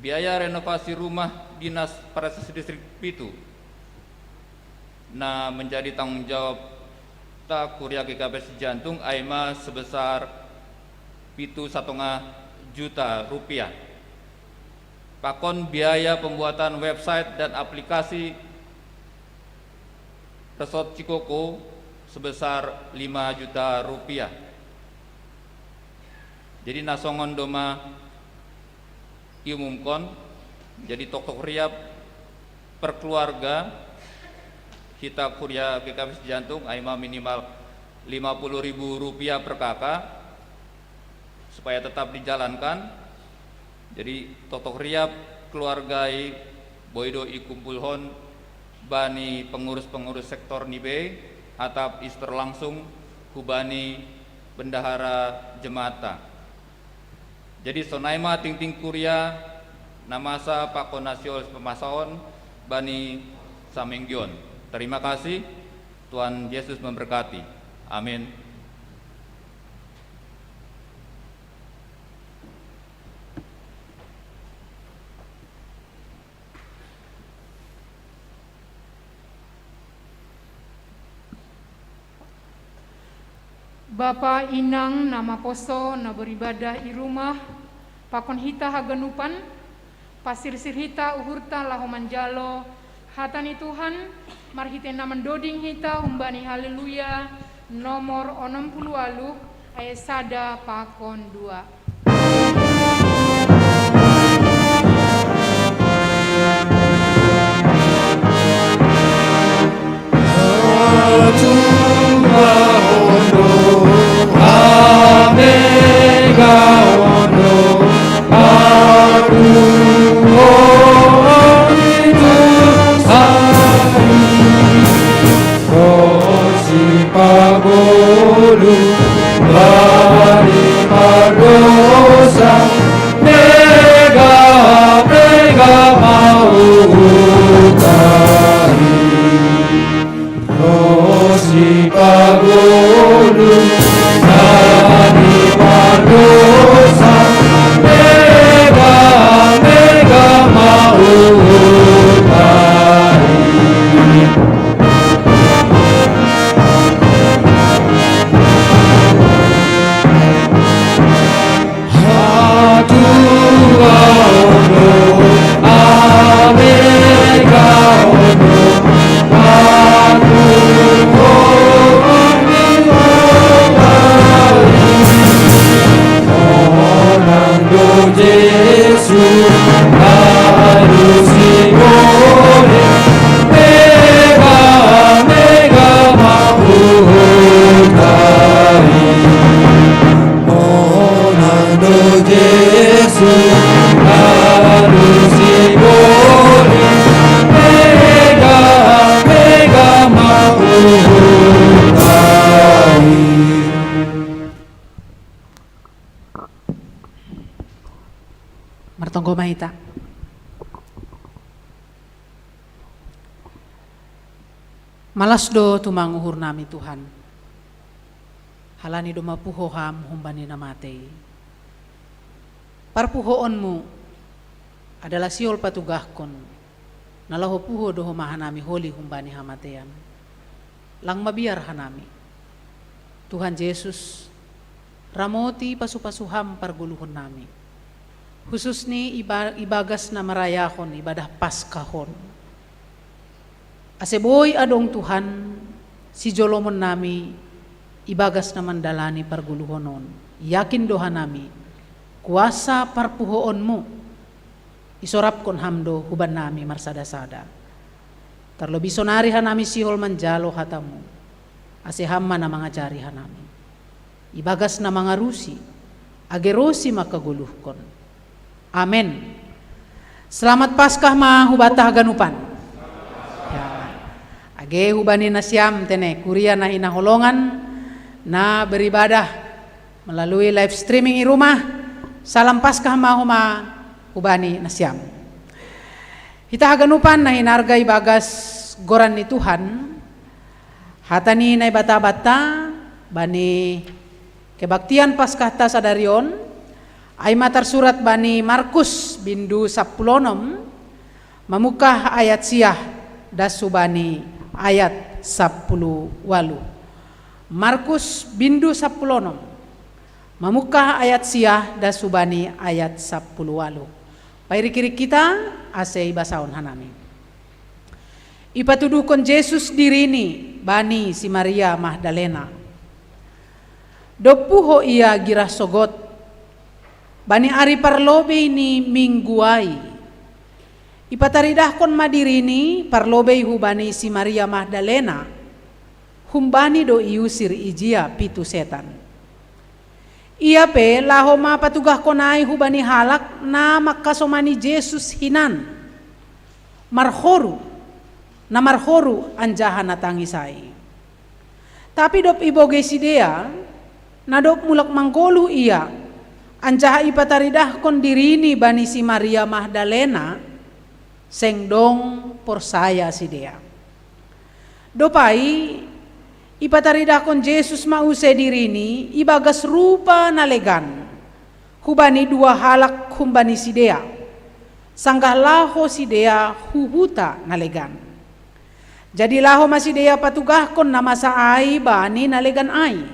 Biaya renovasi rumah dinas Pareses Distrik Pitu na menjadi tanggung jawab ta Kuria G K P S Jantung aima sebesar pitu satongah juta rupiah. Pakon biaya pembuatan website dan aplikasi Resort Cikoko sebesar lima juta rupiah. Jadi na songon doma iumumkon, jadi toktok riap per keluarga hita Kuria G K P S Jantung aima minimal lima puluh ribu rupiah per K K supaya tetap dijalankan. Jadi toktok riap keluarga i boi do ikumpulhon bani pengurus-pengurus sektor ni B atap isetor langsung hubani bendahara jemaatta. Jadi sonai ma tingting kuria na masa pakon na sihol pamasaon bani saminggion. Terima kasih. Tuhan Yesus memberkati. Amin. Bapa inang na maposo na beribadah i rumah, pakon hita haganupan, pasirsir hita uhurta laho manjalo hata ni Tuhan, marhitei na mandoding hita humbani Haleluya nomor onom puluh waluh, ayat sada pakon dua. Pagolu bani pardosa, mega mega mautai. Rosi pagolu bani pardosa, mega mega mautai. Martonggo ma hita. Malas do tumang uhur nami, Tuhan, halani do mapuho Ham humbani na matei. Parpuhoonmu adalah sihol patugahkon, na laho puho do Ho ma hanami holi humbani hamatean. Lang mabiar hanami. Tuhan Jesus, ramoti pasu-pasu Ham pargoluhon nami, hususni iba-, ibagas na marayahon ibadah Paskah on. Ase boi adong, Tuhan, sijolomon nami ibagas na mandalani pargoluhon on. Yakin do hanami, kuasa parpuhoonmu isorapkon Ham do huban nami marsada-sada. Tarlobi sonari hanami sihol manjalo hatamu, ase Ham ma na mangajari hanami. Ibagas na mangarusi, age ro si mangkagoluhkon. Amen. Selamat Paskah ma hubanta haganupan. Ya. Age hubani nasiam tene, kuria na hinaholongan, na beribadah melalui live streaming i rumah, salam Paskah ma homa hubani nasiam. Hita haganupan na hinarga ibagas goran ni Tuhan, hata ni Naibata banta bani kebaktian Paskahta sadari on, ai ma tarsurat bani Markus bindu sampulu onom, mamungkah ayat sia das hubani ayat sampulu ualu. Markus bindu sampulu onom, mamungkah ayat sia das hubani ayat sampulu ualu. Pairik-irik hita, ase ibasaon hanami. Ipatuduhkon Jesus dirini bani si Maria Magdalena. Dob puho ia girah sogot, bani ari parlobei ni minggu ai, ipataridahkon ma dirini parlobei hubani si Maria Magdalena, humbani do iusir ijia pitu setan. Ia pe laho ma patugahkon ai hubani halak na mangkasomani Jesus hinan, marhoru, na marhoru anjaha na tangis ai. Tapi dob ibogei sidea, na dob mulak manggoluh ia, anjaha ipataridahkon dirini bani si Maria Magdalena, seng dong porsaya sidea. Dob ai, ipataridahkon Jesus ma use dirini ibagas rupa na legan hubani dua halak humbani sidea, sanggah laho sidea hu huta na legan. Jadi laho ma sidea patugahkon na masa ai bani na legan ai.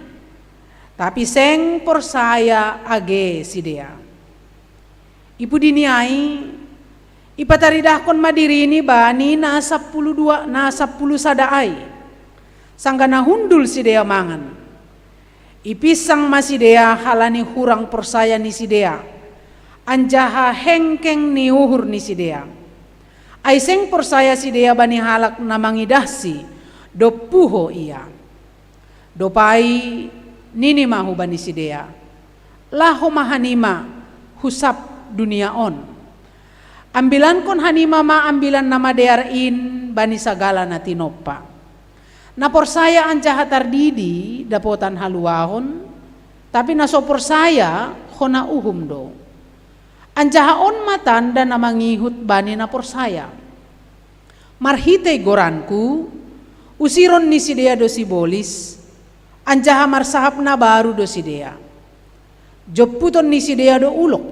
Tapi seng porsaya age sidea. I pudi ni ai, ipataridahkon ma dirini bani na sampulu dua, na sampulu sada ai, sanggah na hundul sidea mangan. Ipinsang ma sidea halani hurang porsaya ni sidea, anjaha hengkeng ni uhur ni sidea. Ai seng porsaya sidea bani halak na mangidahsi dob puho ia. Dob ai nini ma hubani sidea, laho ma hanima hu sab dunia on. Ambilankon hanima ma ambilan na madear in bani sagala na tinompa. Na porsaya anjaha tardidi dapotan haluahon, tapi na so porsaya hona uhum do. Anjaha on ma tanda na mangihut bani na porsaya. Marhitei goranku, usiron ni sidea do sibolis, anjaha marsahap na baru do sidea. Jomputon ni sidea do ulok,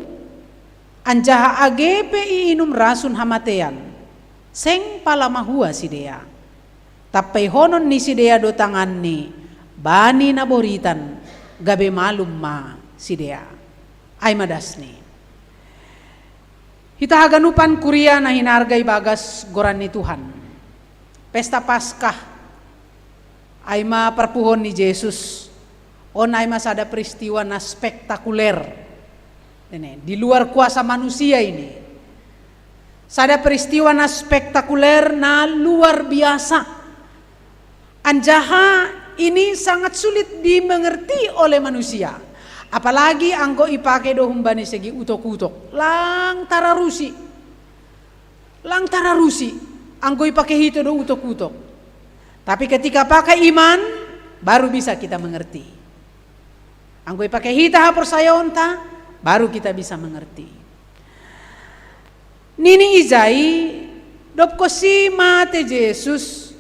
anjaha age pe iinum rasun hamatean, seng pala mahua sidea. Tampeihonon ni sidea do tanganni bani na boritan, gabe malum ma sidea. Ai ma dasni. Hita haganupan kuria na hinarga ibagas goran ni Tuhan. Pesta Paskah, ai ma parpuhoon ni Jesus, on ai ma sada peristiwa na spektakuler. Ini, di luar kuasa manusia ini. Sada peristiwa na spektakuler, na luar biasa. Anjaha ini sangat sulit dimengerti oleh manusia. Apalagi anggo ipake do humbani segi utok-utok. Lang tararusi. Lang tararusi. Anggo ipake hita do utok-utok. Tapi ketika pakai iman, baru bisa kita mengerti. Anggo ipake hita haporsayaonta, baru kita bisa mengerti. Nini ijai, dob konsi mate Jesus,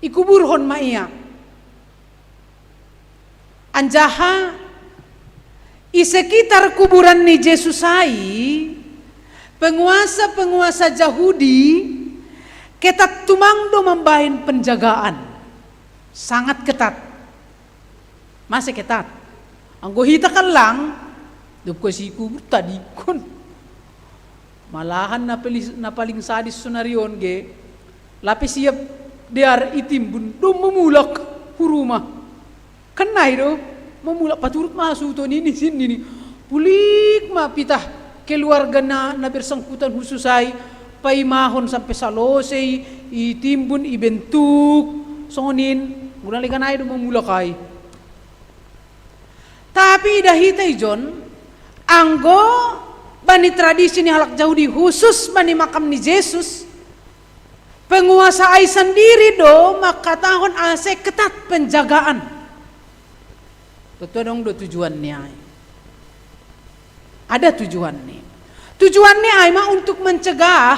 Ikuburhon ma ia. Anjaha i sekitar kuburan ni Jesus ai, penguasa-penguasa Jahudi ketat tumang do mambahen penjagaan. Sangat ketat. Mase ketat? Anggo hita kan lang, dob huasi kubur tadingkon. Malahan na paling, na paling sadis sonari on ge, lape siap dear i timbun do mamulak hu ruma. Kan nai do, mamulak paturut ma hasuhuton i, ninna, pulik ma pitah keluarga na, na bersangkutan husus ai, paimahon sampe salose i, i timbun, i bentuk, songon i, mula legan ai do mamulak ai. Tapi idah hita ijon, anggo bani tradisi ni halak Jahudi, husus bani makam ni Jesus, penguasa ai sandiri do mangkatahon ase ketat penjagaan. Tontu adong do tujuanni ai. Ada tujuanni. Tujuanni ai ma untuk mencegah,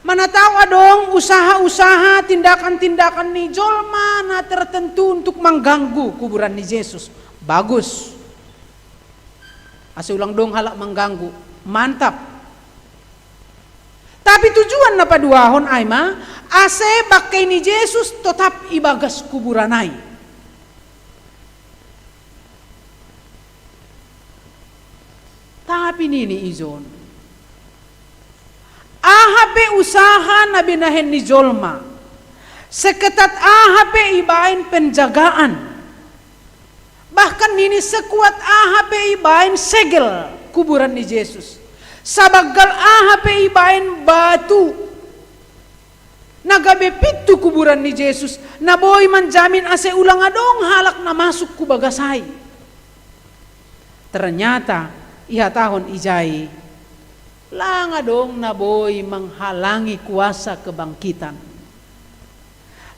mana tau adong usaha-usaha, tindakan-tindakan ni jolma na tertentu untuk mengganggu kuburan ni Jesus. Bagus. Ase ulang dong halak mengganggu. Mantap. Tapi tujuan na paduahon ai ma, ase bangkei ni Jesus totap ibagas kuburan ai. Tapi nini ijon, aha pe usaha na binahen ni jolma, seketat aha pe ibaen penjagaan, bahkan nini sekuat aha pe ibaen segel kuburan ni Jesus, sabanggal aha pe ibaen batu na gabe pintu kuburan ni Jesus, na boi manjamin ase ulang adong halak na masuk hu bagas ai. Ternyata ihatahon ijai, lang adong na boi menghalangi kuasa kebangkitan.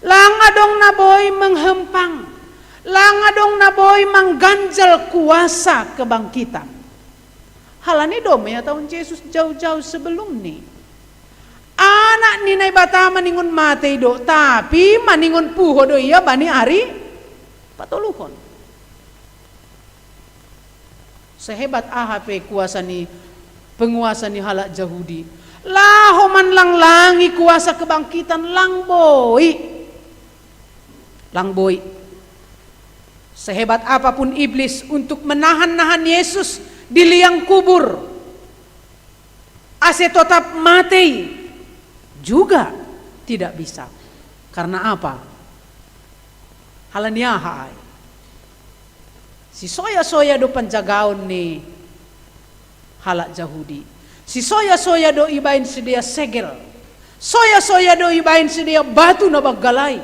Lang adong na boi menghempang. Lang adong na boi mengganjal kuasa kebangkitan. Halani do ma ihatahon Jesus jauh-jauh sebelumni, Anak ni Naibata maningon matei do, tapi maningon puho do ia bani ari patoluhon. Sehebat aha pe kuasa ni penguasa ni halak Jahudi, laho manlanglangi kuasa kebangkitan, lang boi. Lang boi. Sehebat apapun iblis untuk menahan-nahan Yesus di liang kubur, ase totap matei, juga tidak bisa. Karena apa? Halani aha ai? Sisoya-soya do panjagaon ni halak Jahudi. Sisoya-soya do ibaen sidea segel. Soya-soya do ibaen sidea batu na banggal ai.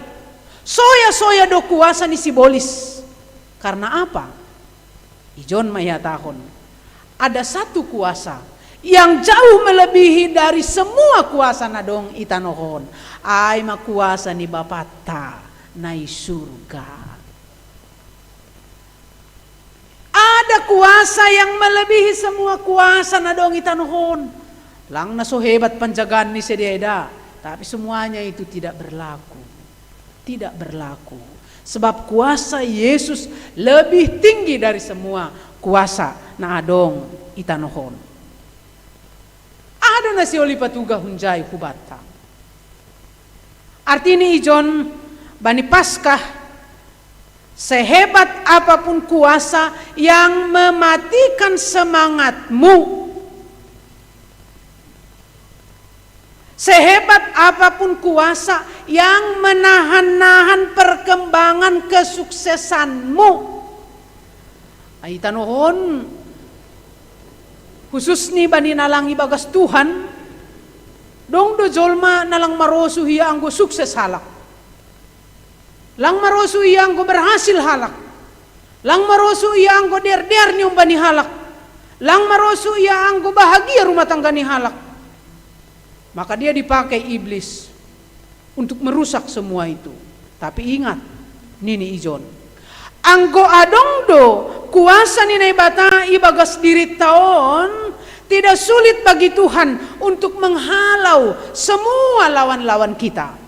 Soya-soya do kuasa ni sibolis. Karena apa? Ijon ma ihatahon, ada satu kuasa yang jauh melebihi dari semua kuasa na dong i tanoh on. Ai ma kuasa ni Bapanta na i surga. Ada kuasa yang melebihi semua kuasa na dong i tanoh on. Lang na so hebat panjagaan ni sidea eda, tapi semuanya itu tidak berlaku. Tidak berlaku. Sebab kuasa Yesus lebih tinggi dari semua kuasa na adong i tanoh on. Aha do na siol i patuga hunjai hubanta? Artini ijon, bani Paskah, sehebat apapun kuasa yang mematikan semangatmu, sehebat apapun kuasa yang menahan-nahan perkembangan kesuksesanmu, ai tanoh on, khususni bani na lang ibagas Tuhan, dong do jolma na lang marosuh ia anggo sukses halak. Lang marosuh ia anggo berhasil halak. Lang marosuh ia anggo dear-dear ni umba ni halak. Lang marosuh ia anggo bahagia rumah tangga ni halak. Maka dia dipakai iblis untuk merusak semua itu. Tapi ingat, nini ijon, anggo adong do kuasa ni Naibata ibagas dirinta on, tidak sulit bagi Tuhan untuk menghalau semua lawan-lawan kita.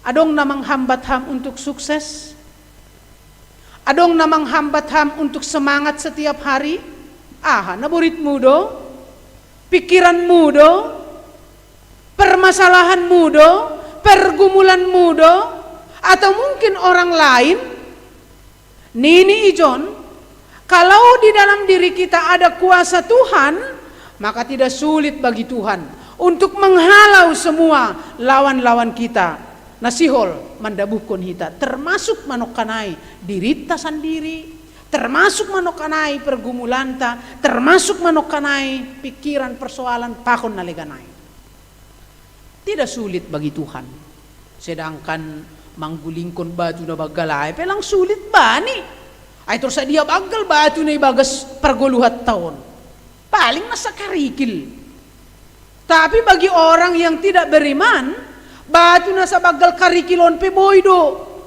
Adong na manghambat ham untuk sukses? Adong na manghambat ham untuk semangat setiap hari? Aha, naboritmu do? Pikiranmu do? Permasalahanmu do? Pergumulanmu do? Atau mungkin orang lain? Nini i John, kalau di dalam diri kita ada kuasa Tuhan, maka tidak sulit bagi Tuhan untuk menghalau semua lawan-lawan kita. Na sihol mandabuhkon hita, termasuk manokkanai dirita sandiri, termasuk manokkanai pergumulanta, termasuk manokkanai pikiran, persoalan, pakon na leganai. Tidak sulit bagi Tuhan. Sedangkan manggulingkon batu na baggal ai pe lang sulit bani. Ai torus sadia baggal batu na ibagas pargoluhatta on? Paling na sakarikil. Tapi bagi orang yang tidak beriman, batu na sabaggal karikil on pe boi do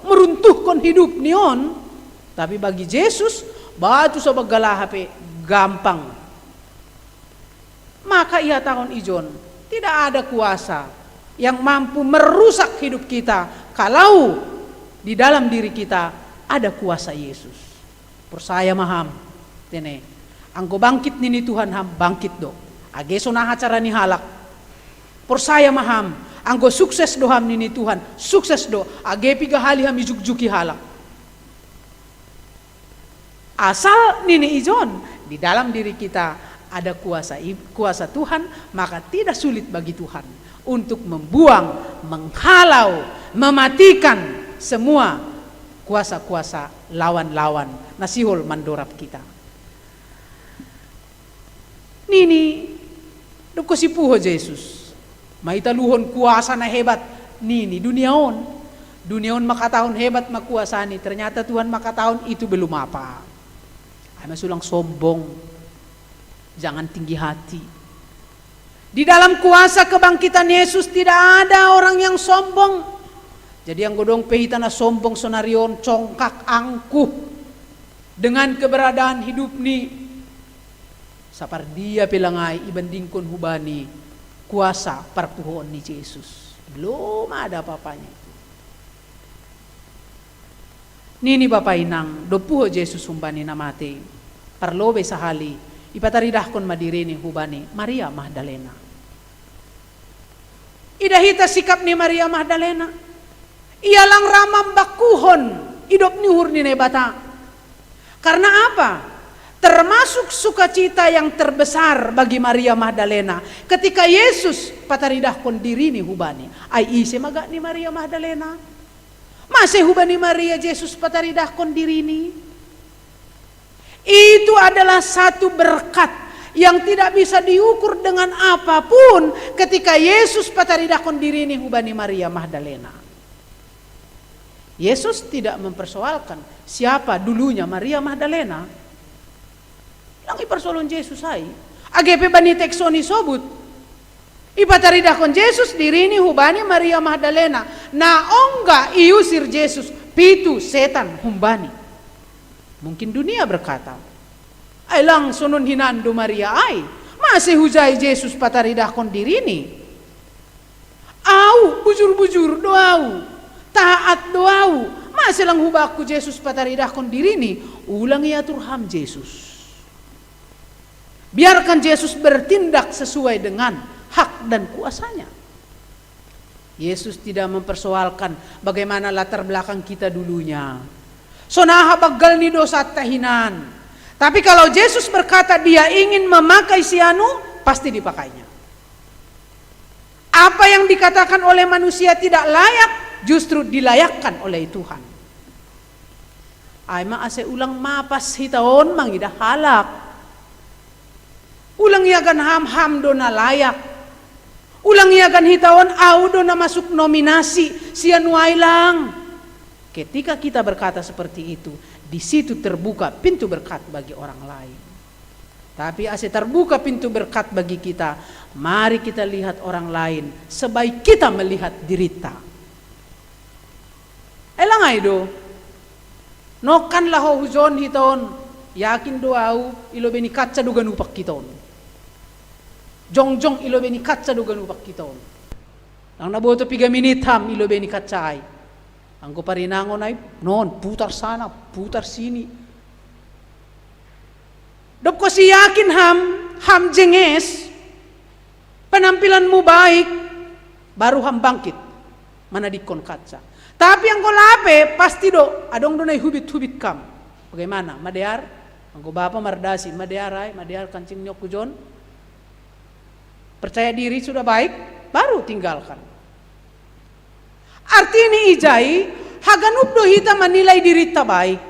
meruntuhkon hidup ni on. Tapi bagi Jesus, batu sabaggal aha pe gampang. Maka ihatahon i John, tidak ada kuasa yang mampu merusak hidup kita kalau di dalam diri kita ada kuasa Yesus. Porsaya ma ham, tene. Anggo bangkit nini Tuhan ham, bangkit do. Age songon aha cara ni halak. Porsaya ma ham, anggo sukses do ham nini Tuhan, sukses do. Age piga hali ham ijukjuki halak. Asal nini i John, di dalam diri kita ada kuasa i-, kuasa Tuhan, maka tidak sulit bagi Tuhan untuk membuang, menghalau, mematikan semua kuasa-kuasa lawan-lawan na sihol mandorab kita. Nini, dokkon sipuho Jesus. Maitaluhon kuasa na hebat nini dunia on. Dunia on makatahon hebat ma kuasani, ternyata Tuhan makatahon itu belum apa. Ai ma sulang sombong. Jangan tinggi hati. Di dalam kuasa kebangkitan Yesus tidak ada orang yang sombong. Jadi anggo dong pe hita na sombong sonari on, congkak, angkuh dengan keberadaan hidup ni, sapardia pe lang ai ibandingkon hubani kuasa parpuhoon ni Jesus. Belum ada apa-apanya itu. Nini bapa inang, dob puho Jesus humbani na mate, parlobei sahali ipataridahkon ma dirini hubani Maria Magdalena. Ida hita sikap ni Maria Magdalena. Ia lang ra mambangkuhon idop ni uhur ni Naibata. Karena apa? Termasuk sukacita yang terbesar bagi Maria Magdalena ketika Yesus pataridahkon dirini hubani. Ai ise ma gak ni Maria Magdalena? Mase hubani Maria Jesus pataridahkon dirini? Itu adalah satu berkat yang tidak bisa diukur dengan apapun ketika Yesus pataridahkon dirini hubani Maria Magdalena. Yesus tidak mempersoalkan siapa dulunya Maria Magdalena. Lang iparsoalhon Jesus ai. Age pe bani teks on isobut. Ipataridahkon Jesus dirini hubani Maria Magdalena. Na ongga iusir Jesus pitu setan humbani. Mungkin dunia berkata, ai lang sonon hinan do Maria ai. Mase hujai Jesus pataridahkon dirini? Au, bujur-bujur do au. Taat do au. Mase lang hubangku Jesus pataridahkon dirini? Ulang iatur ham Jesus. Biarkan Jesus bertindak sesuai dengan hak dan kuasanya. Yesus tidak mempersoalkan bagaimana latar belakang kita dulunya. Songon aha banggal ni dosanta hinan. Tapi kalau Jesus berkata dia ingin memakai si anu, pasti dipakainya. Apa yang dikatakan oleh manusia tidak layak, justru dilayakkan oleh Tuhan. Ai ma ase ulang mapas hita on mangidah halak. Ulang iagan ham, ham do na layak. Ulang iagan hita on, au do na masuk nominasi si anu ai lang. Ketika kita berkata seperti itu, di situ terbuka pintu berkat bagi orang lain. Tapi ase terbuka pintu berkat bagi kita, mari kita lihat orang lain sebaik kita melihat dirita. Ai lang ai do. Nongkan laho hujon hita on, yakin do au, i lobei ni kaca do ganupan hita on. Jongjong i lobei ni kaca do ganupan hita on. Lang naboto piga minit ham i lobei ni kaca i. Anggo parinangon ai non, putar sana, putar sini. Dob ko si yakin ham, ham jenges, penampilanmu baik, baru ham bangkit manadingkon kaca. Tapi anggo lape, pasti do adong do na ihubit-hubit kam. Bagaimana? Madear? Anggo bapa mardasi, madear ai, madear kancing ni on hujon. Percaya diri sudah baik, baru tinggalkan. Artini ijai, haganup do hita manilai dirinta baik.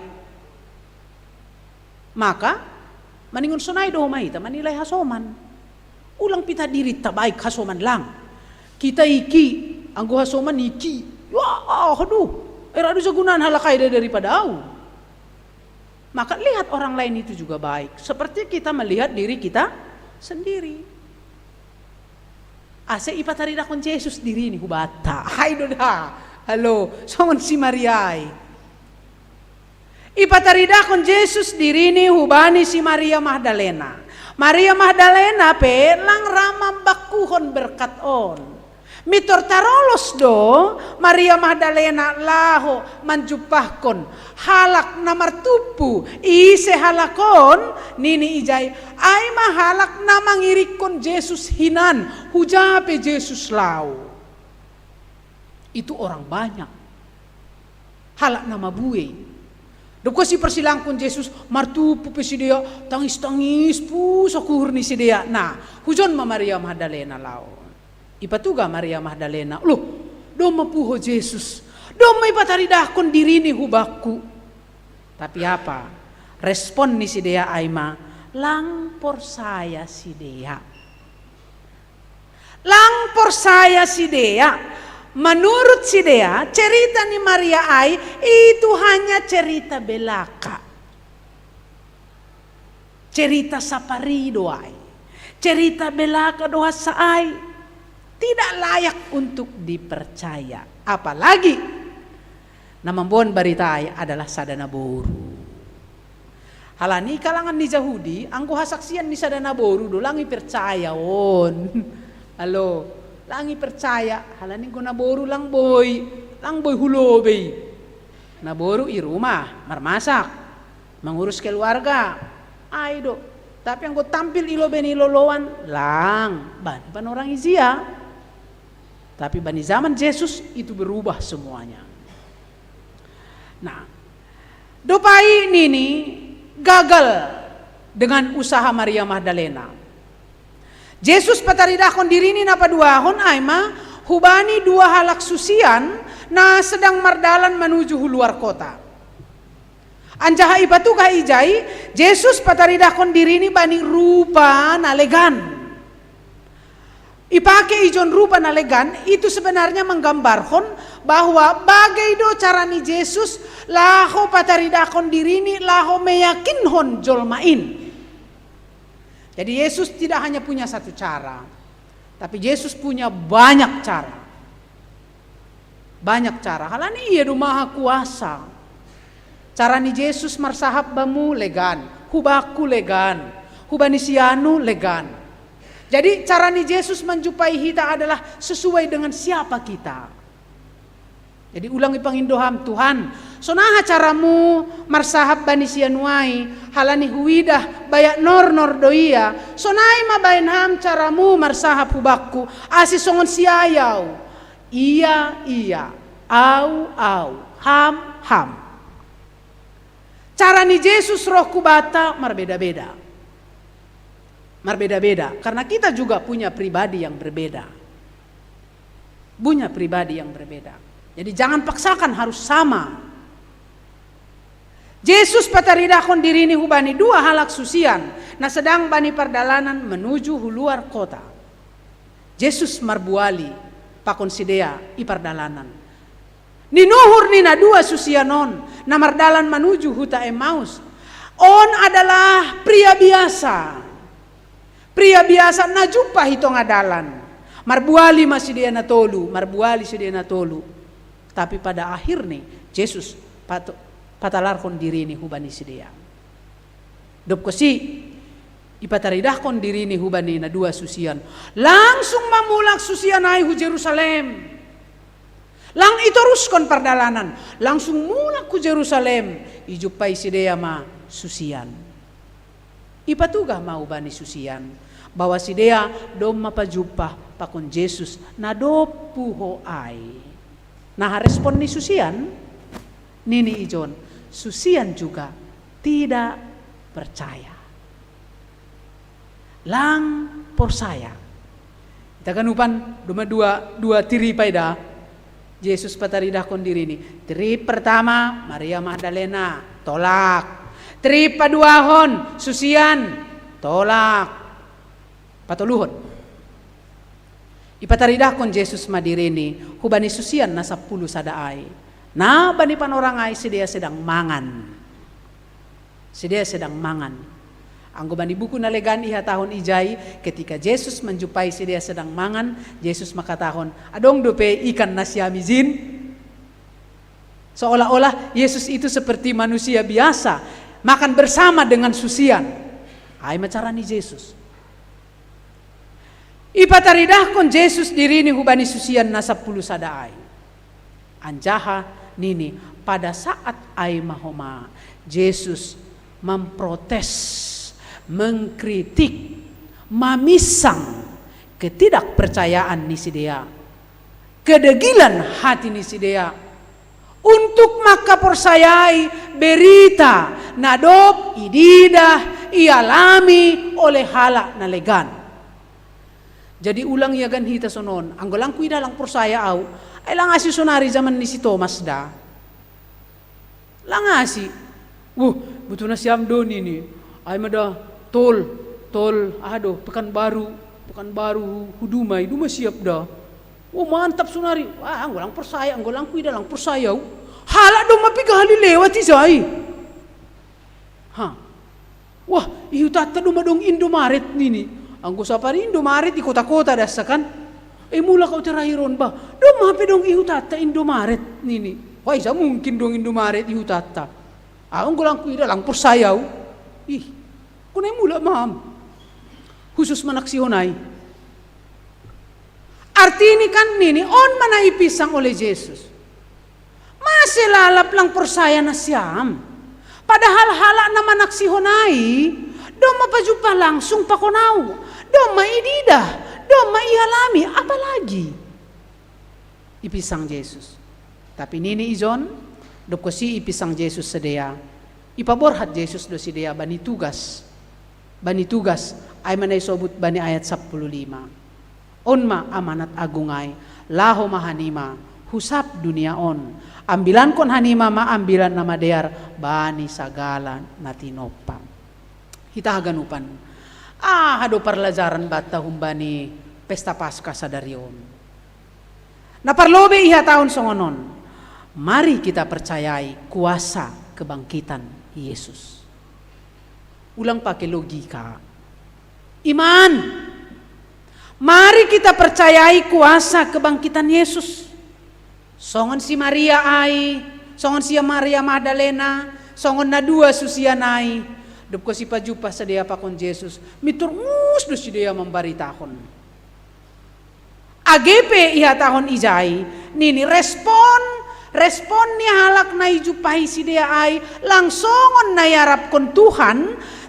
Maka maningon sonai do ma hita manilai hasoman. Ulang pita dirinta baik hasoman lang. Kita iki, anggo hasoman iki. Wah, aduh, era do jagunan halak ai daripada au. Maka lihat orang lain itu juga baik, seperti kita melihat diri kita sendiri. Ase ipataridahkon Jesus dirini hubanta. Ai do da. Halo, songon si Maria i. Ipataridahkon Jesus dirini hubani si Maria Magdalena. Maria Magdalena pe lang ra mambakkuhon berkat on. Mintor tarolos do Maria Magdalena laho manjumpahkon halak na martumpu. Ise halak on? Nini ijai, ai ma halak na mangiringkon Jesus hinan, huja pe Jesus laho. Itu orang banyak. Halak na mabue. Dob ko siparsilangkon Jesus, martumpu pe sidea, tangis-tangis pusok uhur ni sidea. Nah, hujon ma Maria Magdalena laho. Ipatuga Maria Magdalena, loh, domma puho Jesus, domma ipataridahkon dirini hubakku. Tapi apa? Respon ni sidea ai ma, lang porsaya sidea. Lang porsaya sidea. Menurut sidea, cerita ni Maria ai itu hanya cerita belaka. Cerita sapari do ai. Cerita belaka do hansa ai. Tidak layak untuk dipercaya. Apalagi na mamboan barita ai adalah sada naboru. Halani kalangan ni Jahudi, anggo hasaksian ni sada naboru do lang ipercaya on. Halo, lang ipercaya, halani anggo naboru lang boi, lang boi hu lobei. Naboru i rumah, marmasak, mangurus keluarga, ai do. Tapi anggo tampil i lobei ni loloan, lang, bani panorang ijia. Tapi bani zaman Jesus itu berubah semuanya. Nah, dob ai nini gagal dengan usaha Maria Magdalena. Jesus pataridahkon dirini na paduahon ai ma hubani dua halak susian na sedang mardalan manuju hu luar kota. Anjaha ipatuga ijai, Jesus pataridahkon dirini bani rupa na legan. Ipake ijon rupa na legan itu sebenarnya menggambarhon bahwa bage do cara ni Jesus laho pataridahkon dirini laho meyakinhon jolma in. Jadi Yesus tidak hanya punya satu cara, tapi Yesus punya banyak cara. Banyak cara. Halani ia do maha kuasa. Cara ni Jesus marsahap bamu legan, hubakku legan, hubani sianu legan. Jadi cara ni Jesus menjumpai hita adalah sesuai dengan siapa kita. Jadi ulang ipangindo ham, Tuhan, sonaha caramu marsahap bani sianu ai, halani huidah bayak nornor do ia, sonai ma baen ham caramu marsahap hubakku, ase songon si ai au. Ia, ia, au, au, ham, ham. Cara ni Jesus roh kubata marbeda-beda. Marbeda-beda, karena kita juga punya pribadi yang berbeda. Punya pribadi yang berbeda. Jadi jangan paksakan harus sama. Jesus pataridahkon dirini hubani dua halak susian na sedang bani pardalanan menuju hu luar kota. Jesus marbuali pakon sidea i pardalanan. Ninuhur ni na dua susian on na mardalan manuju huta Emmaus. On adalah pria biasa. Pria biasa na jumpa i tonga dalan. Marbuali ma sidea na tolu, marbuali sidea na tolu. Tapi pada akhirni Jesus pat-, patalarhon dirini hubani sidea. Dob kosi, Ipataridahkon dirini hubani na dua susian. Langsung ma mulak susian ai hu Jerusalem. Lang itoruskon pardalanan. Langsung mulak hu Jerusalem. Ijumpai sidea ma susian. Ipatugah ma hubani susian bahwa sidea domma pajumpa pakon Jesus na dob puho ai. Nah, respon ni susian, nini ijon, susian juga tidak percaya. Lang porsaya. Ita ganupan, dua, dua, dua tiripai da. Jesus pataridahkon dirini. Trip pertama, Maria Magdalena, tolak. Trip paduahon, susian, tolak. Patoluhon. Ipataridahkon Jesus ma dirini hubani susian na sampulu sada ai. Na bani panorang ai sidea sedang mangan. Sidea sedang mangan. Anggo bani buku na legan ihatahon ijai, ketika Jesus manjumpai sidea sedang mangan, Jesus mangkatahon, adong dope ikan na siam ijin? Seolah-olah Yesus itu seperti manusia biasa, makan bersama dengan susian. Ai ma cara ni Jesus. Ipataridahkon Jesus dirini hubani susian na sampulu sada ai. Anjaha nini, pada saat ai ma homa Jesus memprotes, mengkritik, mamisang ketidakpercayaan ni sidea, kedegilan hati ni sidea untuk mangkaporsayai berita na dob ididah, ialami oleh halak na legan. Jadi ulang iagan hita sonon, anggo lang kuidah lang porsaya au, ai lang asi sonari zaman ni si Tomas da. Lang asi. Wuh, butuh na siam do nini. Ai ma da tol, tol, aha do, Pekanbaru, Pekanbaru hu Dumai, Dumai siap da. Wah, mantap sonari. Wah, anggo lang porsaya, anggo lang kuidah lang porsaya au. Halak domma piga hali lewat ijai. Ha. Wah, ihutanta domma dong Indomaret nini. Anggo sapari Indomaret i kota-kota dasa kan. Eh, mulak au terakhir on bah. Domma pe dong ihutanta Indomaret nini. Wah, isa mungkin dong Indomaret ihutanta. Au anggo lang kuidah lang porsaya au. Ih, kona mulak ma am. Khusus manaksihon ai. Artini kan nini, on ma na ipisang oleh Jesus. Mase lalap lang porsaya na siam. Padahal halak na manaksihon ai, domma pajumpa langsung pakon au, domma ididah, domma ialami, apalagi ipisang Jesus. Tapi nini ijon, dob kosi ipisang Jesus sidea, ipaborhat Jesus do sidea bani tugas. Bani tugas, ai ma na isobut bani ayat sampulu lima. On ma amanat agung ai, laho ma hanima hu sab dunia on. Ambilankon hanima ma ambilan na madear bani sagala na tinompa. Hita haganupan, aha do parlajaran banta humbani pesta Paskah sadari on? Na parlobei ihatahon songon on. Mari kita percayai kuasa kebangkitan Yesus. Ulang pake logika. Iman. Mari kita percayai kuasa kebangkitan Yesus. Songon si Maria ai, songon si Maria Magdalena, songon na dua susian ai. Dob kosi pajumpa sidea pakon Jesus, mintor ngus do sidea mambaritahon. Age pe ihatahon ijai, nini, respon, respon ni halak na ijumpai sidea ai lang songon na iarapkon Tuhan,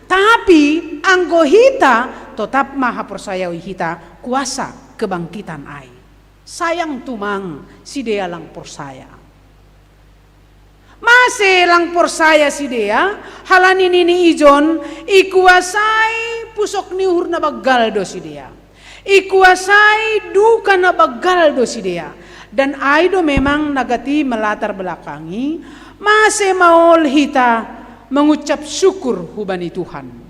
tapi anggo hita totap ma haporsayaon hita kuasa kebangkitan ai. Sayang tumang sidea lang porsaya. Mase lang porsaya sidea, halani nini ijon, ikuasai pusok ni uhur na banggal do sidea. Ikuasai duka na banggal do sidea. Dan ai do memang na gati melatar belakangi, mase maol hita mengucap syukur hubani Tuhan.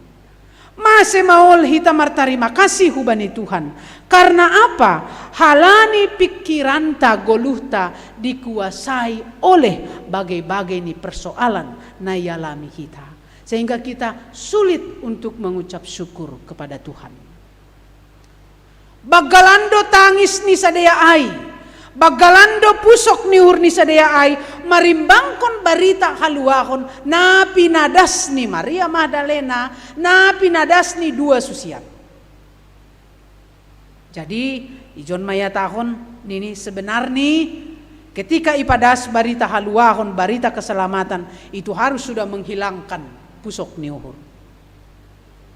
Mase maol hita martarima kasih hubani Tuhan. Karena apa? Halani pikiranta, goluhta dikuasai oleh bagai-bagai ni persoalan na ialami hita. Sehingga kita sulit untuk mengucap syukur kepada Tuhan. Banggalan do tangis ni sidea ai. Banggalan do pusok ni uhur ni sidea ai. marimbangkon barita haluahon na pinadas ni Maria Magdalena, na pinadas ni dua susian. Jadi, ijon ma ihatahon nini, sebenarni ketika ipadas barita haluahon, barita keselamatan, itu harus sudah menghilangkan pusok ni uhur.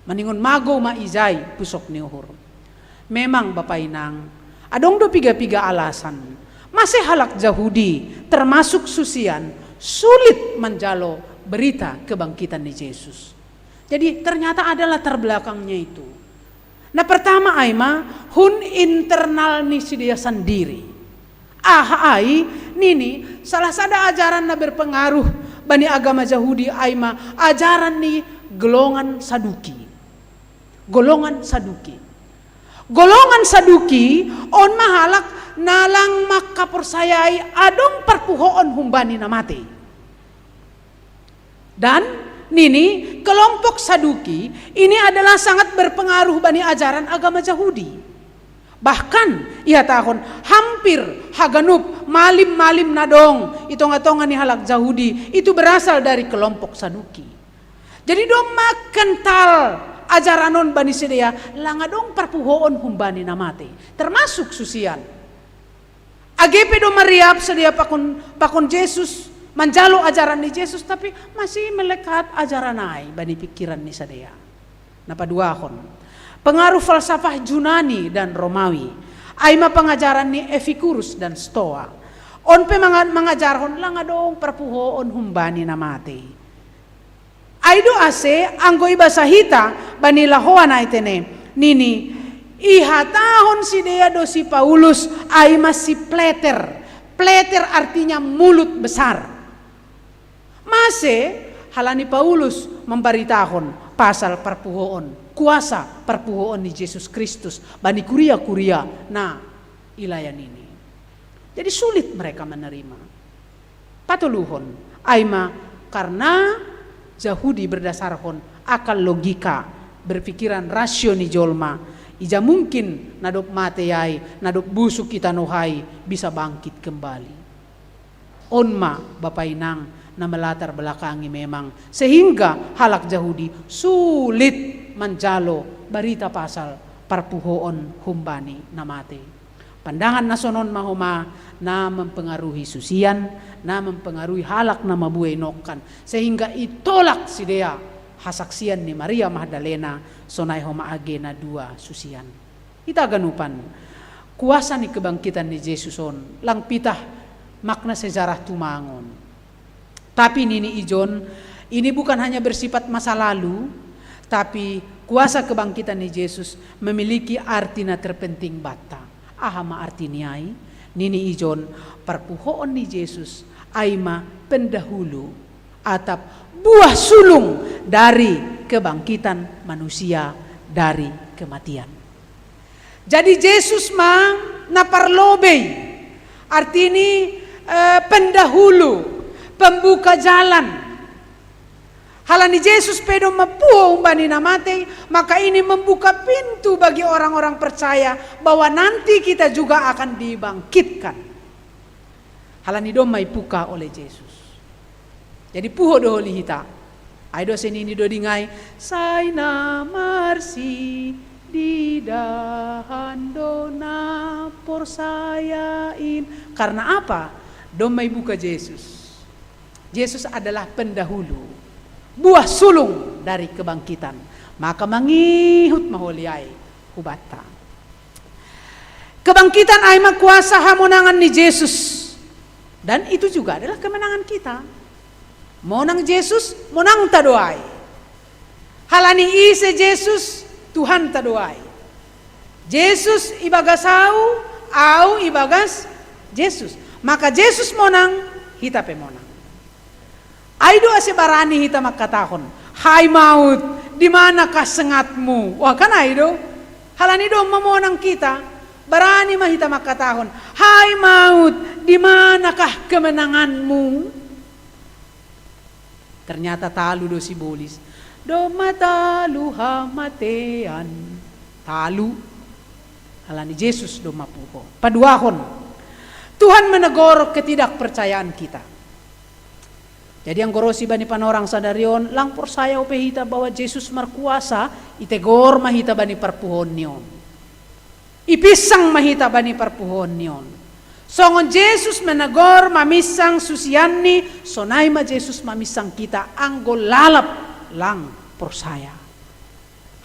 Maningon magou ma ijai pusok ni uhur. Memang, Bapa Inang, adong do piga-piga alasan mase halak Jahudi, termasuk susian, sulit manjalo berita kebangkitan ni Jesus. Jadi, ternyata ada latar belakangnya itu. Na pertama ai ma hun internal ni sidea sandiri. Aha ai? Nini, salah sada ajaran na berpengaruh bani agama Jahudi ai ma ajaran ni golongan Saduki. Golongan Saduki. Golongan Saduki on ma halak na lang mangkaporsayai adong parpuhoon humbani na mate. Dan nini, kelompok Saduki ini adalah sangat berpengaruh bani ajaran agama Jahudi. Bahkan, ihatahon, hampir haganup malim-malim na dong i tonga-tonga ni halak Jahudi itu berasal dari kelompok Saduki. Jadi, domma kental ajaran on bani sidea, lang adong parpuhoon humbani na mate, termasuk susian. Age pe domma riap sidea pakon, pakon Jesus, manjalo ajaran ni Jesus, tapi masih melekat ajaran ai bani pikiran ni sidea. Na paduahon, pengaruh falsafah Junani dan Romawi, ai ma pangajaran ni Epicurus dan Stoa. On pe manga-, mangajarhon lang adong parpuhoon humbani na mate. Ai do ase anggo ibasa hita bani lahoan ai tene, nini, ihatahon sidea do si Paulus ai ma si pleter. Pleter artinya mulut besar. Mase? Halani Paulus mambaritahon pasal parpuhoon, kuasa parpuhoon ni Jesus Kristus bani kuria-kuria na ilayan ini. Jadi, sulit mereka menerima. Patoluhon, ai ma karna Jahudi berdasarhon akal logika, berpikiran rasio ni jolma, ija mungkin na dob mate ai, na dob busuk i tanoh ai, bisa bangkit kembali. On ma, Bapa Inang, na melatar belakangi memang sehingga halak Jahudi sulit manjalo barita pasal parpuhoon humbani na mate. Pandangan na sonon ma homa na mempengaruhi susian, na mempengaruhi halak na mabuei nongkan, sehingga itolak sidea hasaksian ni Maria Magdalena, sonai homa age na dua susian. Hita haganupan, kuasa ni kebangkitan ni Jesus on lang pitah makna sejarah tumang on. Tapi nini ijon, ini bukan hanya bersifat masa lalu, tapi kuasa kebangkitan ni Jesus memiliki arti na terpenting banta. Aha ma artini ai? Nini ijon, parpuhoon ni Jesus ai ma pendahulu atap buah sulung dari kebangkitan manusia dari kematian. Jadi Jesus ma na parlobei, artini, eh, pendahulu, pembuka jalan. Halani Jesus pe domma puho humbani na mate, maka ini membuka pintu bagi orang-orang percaya bahwa nanti kita juga akan dibangkitkan. Halani domma ipuka oleh Jesus. Jadi puho do holi hita. Ai do ase nini doding ai, sai na marsididahan do na porsaya in. Karna apa? Domma ibuka Jesus. Jesus adalah pendahulu, buah sulung dari kebangkitan. Maka mangihut ma holi ai hubanta. Kebangkitan ai ma kuasa hamonangan ni Jesus. Dan itu juga adalah kemenangan kita. Monang Jesus, monangta do ai. Halani ise Jesus, Tuhanta do ai. Jesus ibagas au, au ibagas Jesus. Maka Jesus monang, hita pe monang. Ai do ase barani hita mangkatahon, "Hai maut, di manakah sengatmu?" Wah, kan ai do. Halani domma monang hita, barani ma hita mangkatahon, "Hai maut, di manakah kemenanganmu?" Ternyata talu do sibolis. Domma talu hamatean. Talu. Halani Jesus domma puho. Paduahon. Tuhan menegor ketidakpercayaan kita. Jadi anggorosi bani panorang sadari on, lang porsaya ope hita bahwa Jesus markuasa, itegor ma hita bani parpuhoon ni on. Ipinsang ma hita bani parpuhoon ni on. Songon Jesus manegor maminsang susianni, sonai ma Jesus maminsang hita anggo lalap lang porsaya.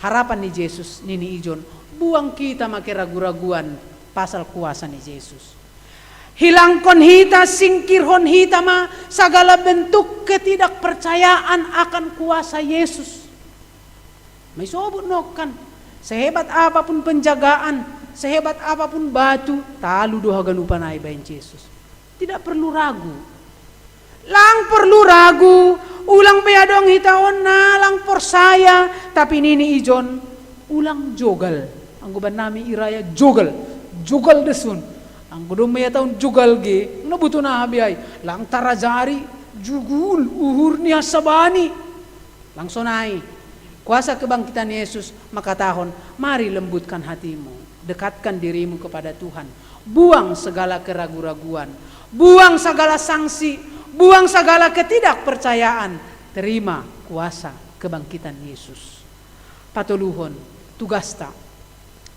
Harapan ni Jesus, nini ijon, buang hita ma keragu-raguan pasal kuasa ni Jesus. Hilangkon hita, singkirhon hita ma sagala bentuk ketidakpercayaan akan kuasa Yesus. Maisobut nokkan, sehebat apapun penjagaan, sehebat apapun batu, talu do haganupan ai baen Jesus. Tidak perlu ragu. Lang perlu ragu, ulang be adong hita on na lang porsaya, tapi nini ijon, ulang jogal. Anggo bannami iraya jogal, jogal desun. Anggo dong maya taon jogal ge, na butuh na habiai, lang tarajari, jugul, uhur ni hasabani. Langsung naik. Kuasa kebangkitan Yesus makatahon, mari lembutkan hatimu, dekatkan dirimu kepada Tuhan. Buang segala keragu-raguan, buang segala sanksi, buang segala ketidakpercayaan. Terima kuasa kebangkitan Yesus. Patoluhon, tugasta.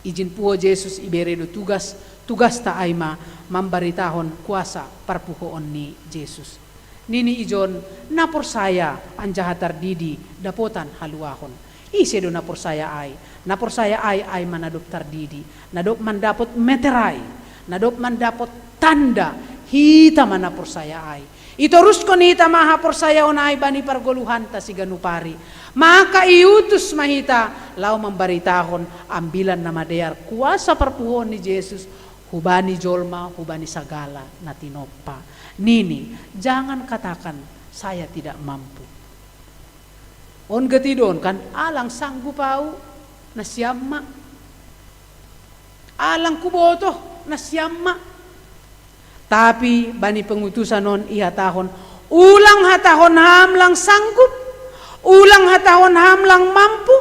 Ijin puho Jesus ibere do tugas, tugasta ai ma mambaritahon kuasa parpuhoon ni Jesus. Nini ijon, na porsaya anjaha tardidi dapotan haluahon. Ise do na porsaya ai? Na porsaya ai ai ma na dob tardidi, na dob mandapot meterai, na dob mandapot tanda. Hita ma na porsaya ai. Itoruskon hita ma haporsayaon ai bani pargoluhanta siganup ari. Maka iutus ma hita laho mambaritahon ambilan na madear kuasa parpuhoon ni Jesus hubani jolma, hubani sagala na tinompa. Nini, jangan katakan, saya tidak mampu. On gati do on kan, alang sanggup au, nasiam ma. Alang kubotoh, nasiam ma. Tapi bani pengutusan on ihatahon, ulang hatahon ham lang sanggup, ulang hatahon ham lang mampu.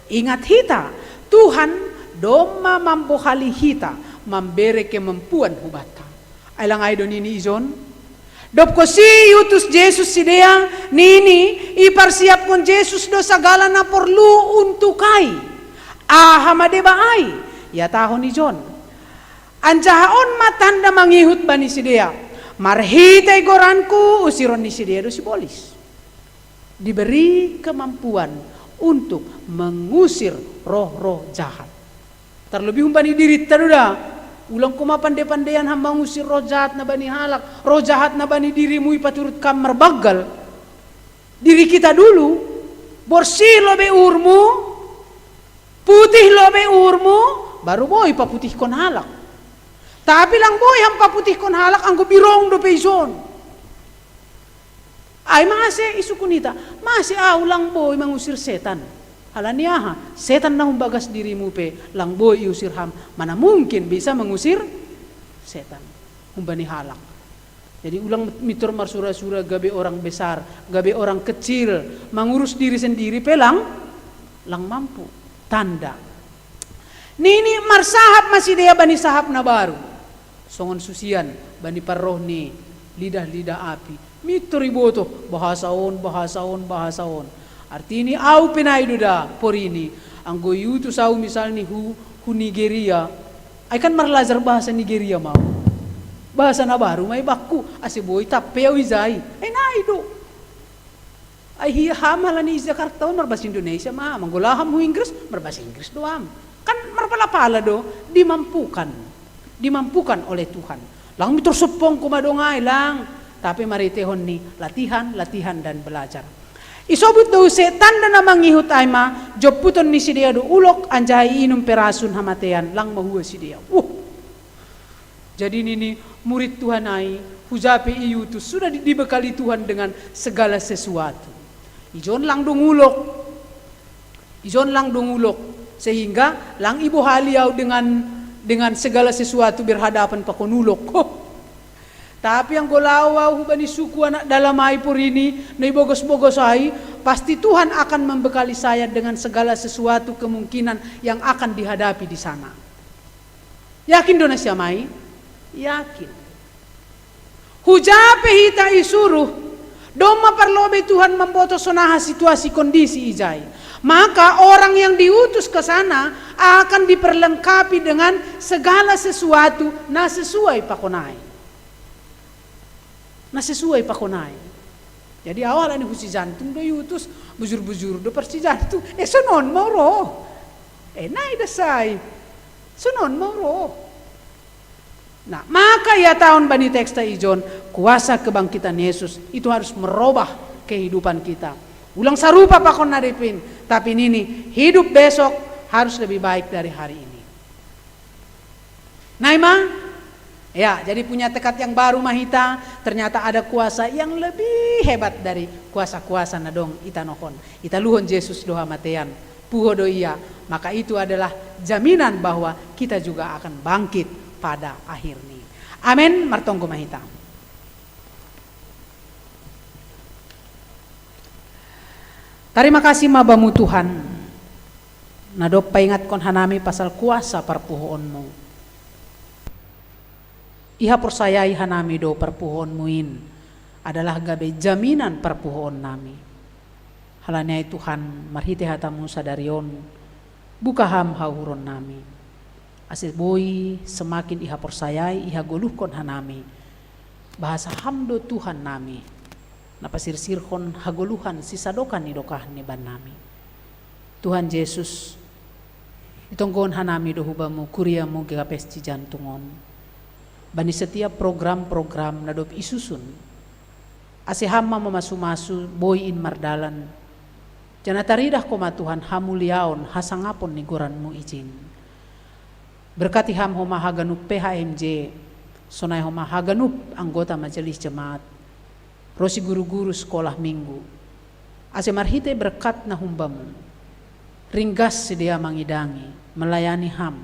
Ingat hita, Tuhan domma mambohali hita, mambere kemampuan hubanta. Ai lang ai do nini ijon? Dob konsi iutus Jesus sidea, nini, iparsiapkon Jesus do sagala na porlu untuk ai. Aha ma deba ai? Ihatahon ijon. Anjaha on ma tanda mangihut bani sidea. Marhitei goranku usiron ni sidea do sibolis. Diberi kemampuan untuk mengusir roh-roh jahat. Tarlobi humbani dirinta do da. Ulang koma pande-pandean ham mangusir roh jahat na bani halak, roh jahat na bani dirimu i paturut kam marbanggal. Diri kita dulu, borsih lo be uhurmu, putih lo be uhurmu, baru boi paputihkon halak. Tapi lang boi ham paputihkon halak anggo birong dope ison. Ai mase isungkun hita, mase au lang boi mangusir setan? Halani aha? Setan na humbagas dirimu pe lang boi iusir ham, mana mungkin bisa mengusir setan humbani halak. Jadi ulang mitor marsura-sura gabe orang besar, gabe orang kecil, mangurus diri sendiri pe lang, lang mampu. Tanda. Nini marsahap ma sidea bani sahap na baru. Songon susian bani parroh ni lidah-lidah api. Mitor ibotoh, bahasa on, bahasa on, bahasa on. Artini au pe nai do da, porini. Anggo iutus au misalni hu, hu Nigeria. Ai kan marlajar bahasa Nigeria ma au. Bahasa na baru ma i bakku, ase boi tappe au ijai. Ai nai do. Ai hia ham halani i Jakarta on marbahasa Indonesia ma, manggo laho ham hu Inggris, marbahasa Inggris do ham. Kan marpala-pala do, dimampukan. Dimampukan oleh Tuhan. Lang mitor sompongku ma dong ai lang. Tapi maritehon ni latihan, latihan dan belajar. Isobut do use tanda na mangihut ai ma, jomputon ni sidea do ulok, anjaha iinum perasun hamatean, lang mahua sidea. Wuh. Jadi nini murid Tuhan ai, huja pe iutus, sudah di, dibekali Tuhan dengan segala sesuatu. Ijon lang dong ulok. Ijon lang dong ulok. Sehingga lang ibohali au dengan, dengan segala sesuatu berhadapan pakon ulok. Ho. Tapi anggo laho au hubani suku anak dalam ai porini, na ibogos-bogos ai, pasti Tuhan akan membekali saya dengan segala sesuatu kemungkinan yang akan dihadapi di sana. Yakin do nasiam ai? Yakin. Huja pe hita isuruh, Doma parlobe Tuhan mamboto sonaha situasi kondisi ijai. Maka orang yang diutus ke sana akan diperlengkapi dengan segala sesuatu na sesuai pakonai. Na sesuai pakonai. Jadi awal ani husi jantung do iutus, bujur-bujur do parsi jantung. Eh, sonon mau ro. Eh, nai dasai. Sonon mau ro. Nah, maka ia tahun bani teksta ijon, kuasa kebangkitan Yesus itu harus merubah kehidupan kita. Ulang sarupa pakon nadepin, tapi nini hidup besok harus lebih baik dari hari ini. Naima, ya, jadi punya tekad yang baru mahita, ternyata ada kuasa yang lebih hebat dari kuasa-kuasa nadong ita nohon. Ita luhon Yesus doha matean, puho do ia, maka itu adalah jaminan bahwa kita juga akan bangkit pada akhirnya. Amin, martonggo mahita. Terima kasih ma bamu Tuhan. Nadop paingatkon hanami pasal kuasa parpuhoonmu. Iha porsayai hanami do parpuhoonmu in adalah gabe jaminan parpuhoon nami. Halani ai Tuhan, marhite hatamu sadari on, buka ham hauhuron nami. Ase boi semakin iha porsayai iha goluhkon hanami. Bahasa ham do Tuhan nami. Na pasirsirhon hagoluhan sisadokan ni dokah ni ban nami. Tuhan Yesus, itonggon hanami do hubamu kuriamu G K P S Cijantung on. Bani setiap program-program nadop isusun. Ase ham ma mamasu-masu boi in mardalan. Janah taridah koma Tuhan hamuliaon hasangapon ni goranmu ijin. Berkati ham homa haganup P H M J, sonai homa haganup anggota majelis jemaat. Rosi guru-guru sekolah minggu. Ase marhite berkat na humbamu. Ringgas sidea mangidangi, melayani ham.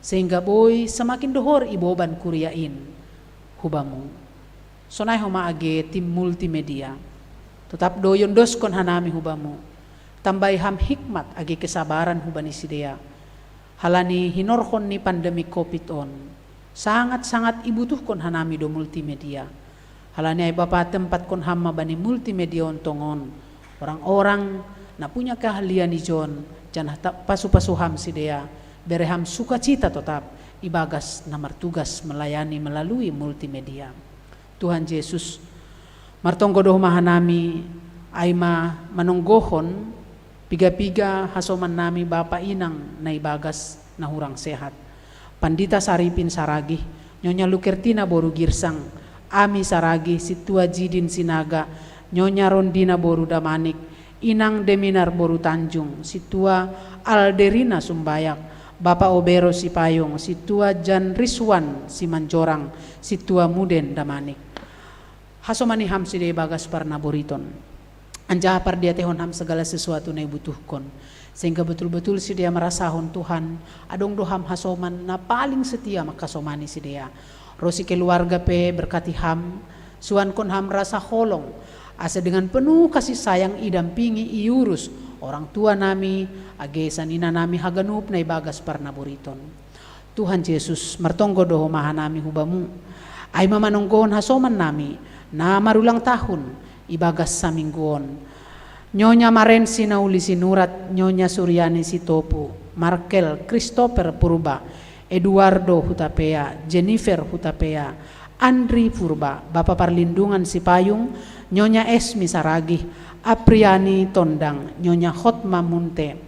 Sehingga boi semakin dohor iboban kuria in. Hubamu. Sonai homa age tim multimedia. Tetap do iondoskon hanami hubamu. Tambai ham hikmat age kesabaran hubani sidea. Halani hinorhon ni pandemi covid on. Sangat-sangat ibutuhkon hanami do multimedia. Halani ai Bapa tempatkon ham ma bani multimedia on tongon. Orang-orang na punya keahlian ijon, janah pasu-pasu ham sidea, bere ham sukacita totap, ibagas na martugas melayani melalui multimedia. Tuhan Yesus, martonggo do homa hanami, ai ma manonggohon, piga-piga hasoman nami bapa inang na ibagas na hurang sehat. Pandita Saripin Saragih, Nyonya Lukertina boru Girsang, Ami Saragih, Situa Jidin Sinaga, Nyonya Rondina boru Damanik, Inang Deminar boru Tanjung, Situa Alderina Sumbayak, Bapa Obero Sipayung, Situa Jan Riswan Simanjorang, Situa Muden Damanik. Hasomani ham sidea ibagas parnaboriton. Anjaha pardiatehon ham segala sesuatu na ibutuhkon. Sehingga betul-betul sidea marasahon Tuhan, adong do ham hasoman na paling setia mangkasomani sidea. Rosi keluarga pe berkati ham, suankon ham rasa holong, ase dengan penuh kasih sayang idampingi iurus orang tua nami, age sanina nami haganup na ibagas parnaboriton. Tuhan Yesus, martonggo do homa hanami hubamu. Ai ma manonggohon hasoman nami, na marulang tahun, ibagas saminggu on. Nyonya Marensi na uli Sinurat, Nyonya Suryani Sitopu, Markel Christopher Purba, Eduardo Hutapea, Jennifer Hutapea, Andri Purba, Bapa Parlindungan Sipayung, Nyonya Esmi Saragih, Apriani Tondang, Nyonya Hotma Munte,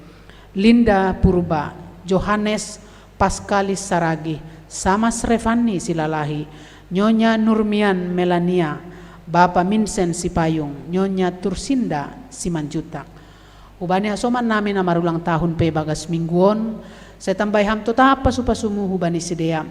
Linda Purba, Johannes Paskalis Saragih, Samas Revani Silalahi, Nyonya Nurmian Melania, Bapa Minsen Sipayung, Nyonya Tursinda Simanjutak. Hubani hasoman nami na marulang tahun pe bagas minggu on, sai tambai ham totap pasu-pasumu hubani sidea.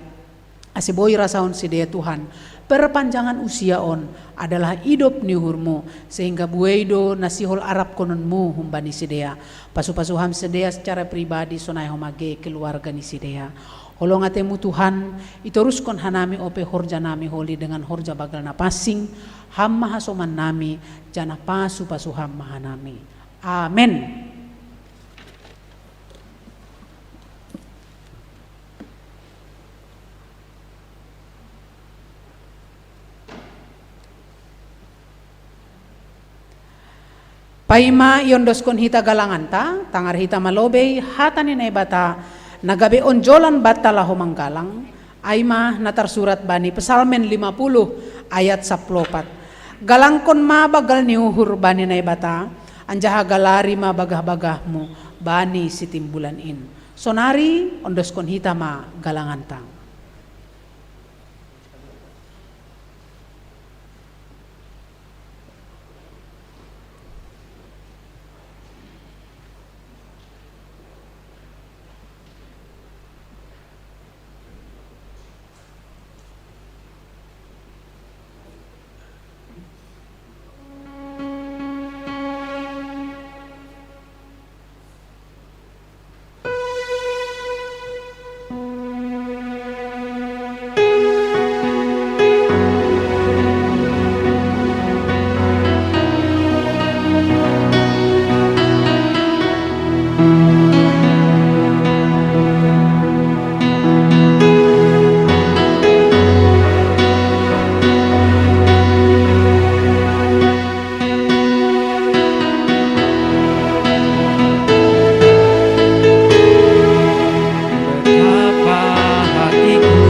Ase boi rasahon sidea Tuhan, perpanjangan usia on adalah idop ni uhurmu, sehingga buei do na sihol arapkononmu humbani sidea. Pasu-pasu ham sidea secara pribadi sonai homa age keluarga ni sidea. Holong atemu Tuhan, itoruskon hanami ope horja nami holi dengan horja bagal na pansing, ham ma hasoman nami, janah pasu-pasu ham ma hanami. Amen. Paima iondoskon hita galanganta, tangar hita malobei hata ni Naibata na gabe onjolan banta laho manggalang, aima na tarsurat bani Psalmen lima puluh ayat saplopat. Galangkon ma banggal ni uhur bani Naibata, anjaha galari ma bagah-bagahmu bani sitimbulan in. Sonari ondoskon hita ma galanganta. Betapa hatiku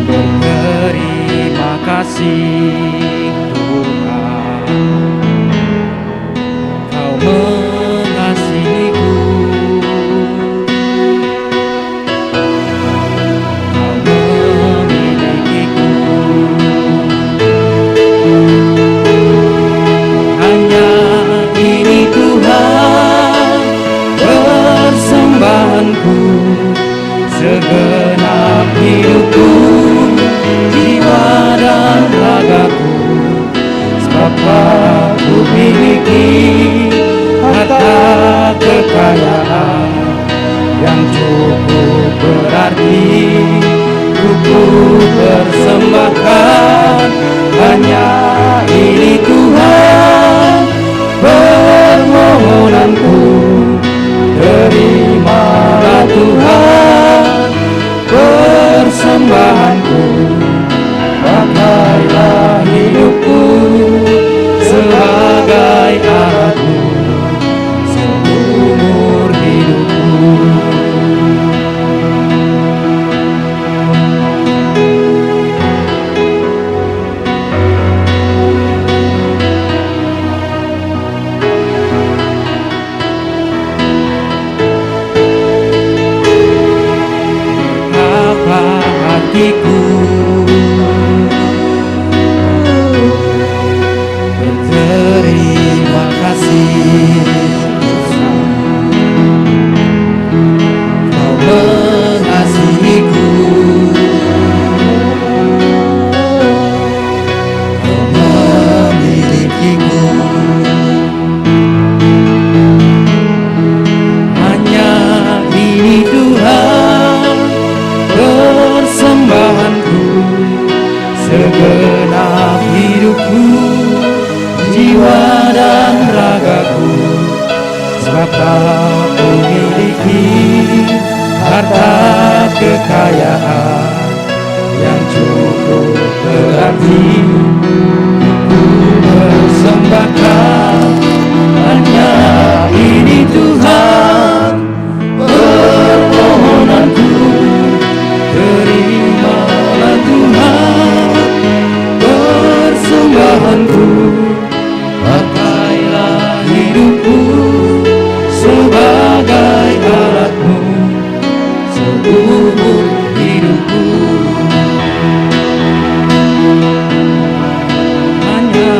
berterima kasih, Tuhan, Kau mengasihiku. Kau memilikiku. Hanya ini Tuhan persembahanku, segenap hidupku, jiwa dan ragaku. Sebab Kau ku miliki harta kekayaan yang cukup berarti, ku, ku persembahkan. Hanya ini Tuhan permohonanku, terimalah Tuhan persembahanku, pakailah hidupku sebagai alatmu seumur hidupku. Betapa hatiku berterima kasih, Kau mengasihiku, Kau memilikiku. Hanya ini Tuhan persembahanku, segenap hidupku, jiwa dan ragaku. Sebab Kau ku miliki harta kekayaan yang cukup berarti, ku persembahkan. Hanya ini Tuhan permohonanku, terimalah Tuhan persembahanku. Pakailah hidupku sebagai alatmu seumur hidupku. Hanya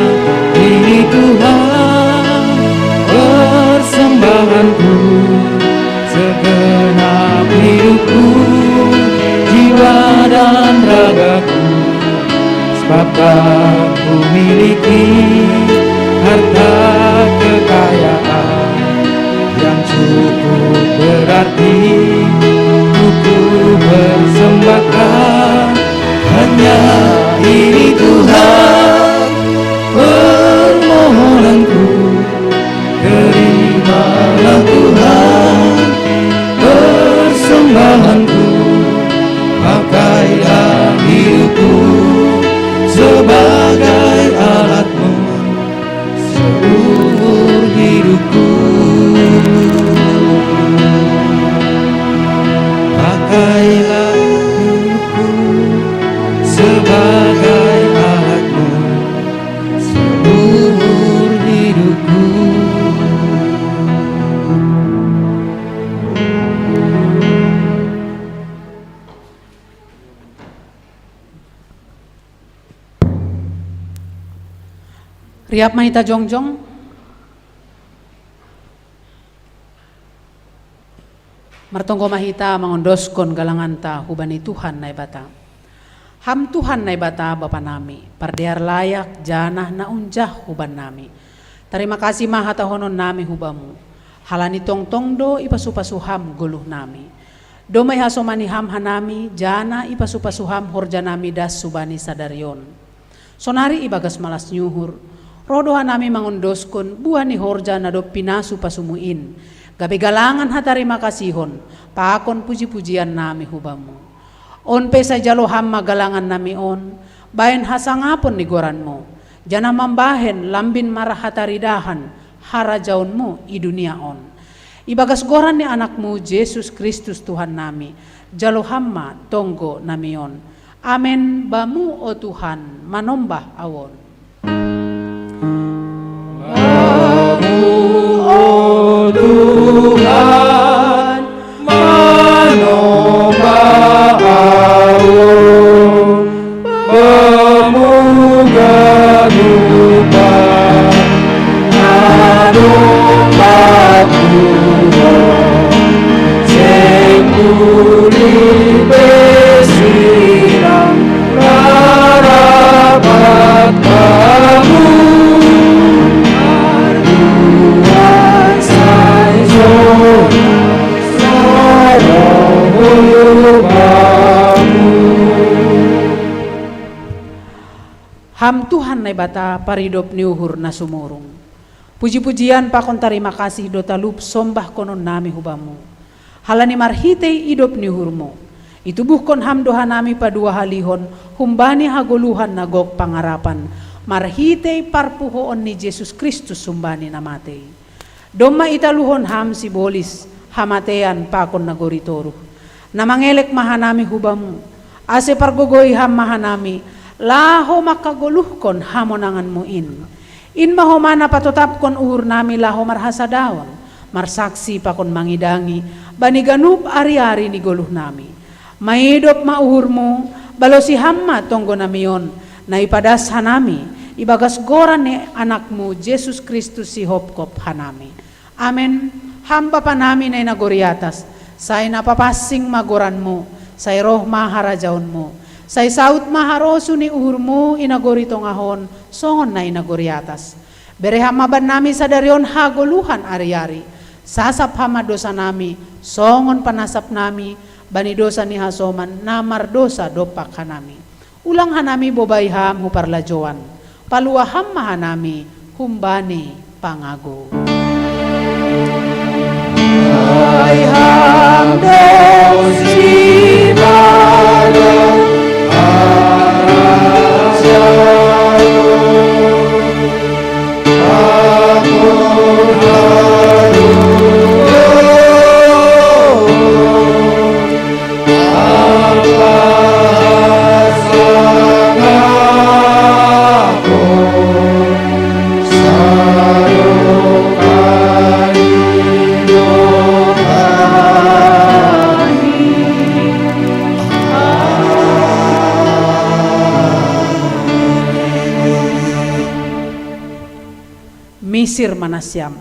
ini Tuhan persembahanku, segenap hidupku, jiwa dan ragaku. Sebab Kau ku miliki harta kekayaan yang cukup berarti, ku, ku persembahkan. Hanya ini Tuhan permohonanku, terimalah Tuhan persembahanku. Pakailah hidupku sebagai Riap ma hita jongjong. Martonggo ma hita mangondoskon galanganta hubani Tuhan Naibata. Ham Tuhan Naibata Bapa nami, pardear layak janah na unjah hubannami. Tarima kasih ma hatahononnami hu Bamu, halani tongtong do ipasu-pasu Ham goluhnami. Domma ihasomani Ham hanami, janah ipasu-pasu Ham horjanami das hubani sadari on. Sonari ibagas malas ni uhur, roh do hanami mangondoskon buah ni horja na dob pinasu-pasumu in, gabe galangan hatarima kasihon pakon puji-pujiannami hu Bamu. On pe sai jalo Ham ma galangannami on, bahen hasangapon ni goranMu, janah mambahen lambin marhataridahan harajaonMu i dunia on. Ibagas goran ni AnakMu Jesus Kristus Tuhannami, jalo Ham ma tonggonami on. Amen. Bamu, o Tuhan, manombah ahu on. Bamu, o Tuhan, manombah ahu on. Bamu ganupan, manombah ahu on. Seng bulih be sirang, rarapat Bamu. Marduan sai sonang, sai roh Bamu. Ham Tuhan Naibata, paridop ni uhur na sumurung. Puji-pujian pakon tarima kasih do talup sombahkononnami hu Bamu. Halani marhitei idop ni uhurMu, itubuhkon Ham do hanami paduahalihon humbani hagoluhan na gok pangarapan, marhitei parpuhoon ni Jesus Kristus humbani na matei. Domma italuhon Ham sibolis, hamatean pakon nagori toruh. Na mangelek ma hanami hu Bamu, ase pargogoi Ham ma hanami, laho mangkagoluhkon hamonanganMu in. In ma homa na patotapkon uhurnami laho marhasadaon, marsaksi pakon mangidangi bani ganup ari-ari ni goluhnami. Maidop ma uhurMu, balosi Ham ma tonggonami on, na ipadas hanami, ibagas goran ni AnakMu Jesus Kristus sihopkop hanami. Amen. Ham Bapanami na i nagori atas, sai na papansing ma goranMu, sai roh ma harajaonMu, sai saut ma harosuh ni uhurMu i nagori tongah on, songon na i nagori atas. Bere Ham ma bannami sadari on hagoluhan ari-ari, sasap Ham ma dosanami, songon panasapnami bani dosa ni hasoman na mardosa dompak hanami. Ulang hanami bobai Ham hu parlajouan, paluah Ham ma hanami humbani pangago. Ai Ham do sibala harajaon. Misir ma nasiam,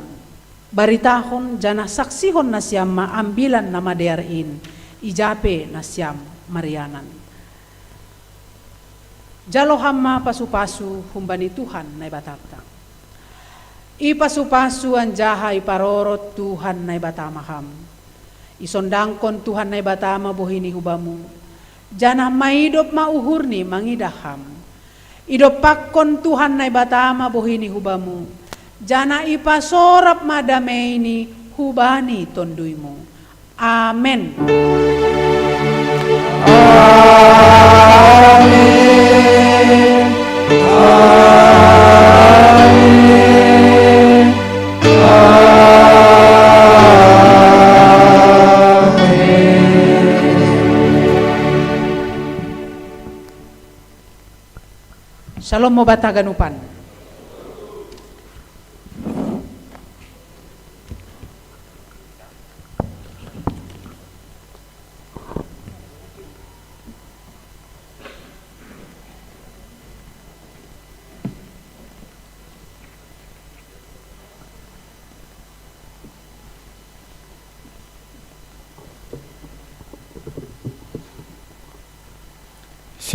baritahon janah saksihon nasiam ma Ambilan Namadear in, ija pe nasiam marianan. Jalo Ham ma pasu-pasu humbani Tuhan Naibatanta. Ipasu-pasu anjaha iparorot Tuhan Naibata ma Ham. Isondangkon Tuhan Naibata ma bohiNi hu Bamu, janah maidop ma uhurNi mangidah Ham. Idompakkon Tuhan Naibata ma bohiNi hu Bamu, janah ipasorap ma dameiNi hubani tonduiMu. Amen. Amen. Amen. Amen. Shalom, Bapa haganupan.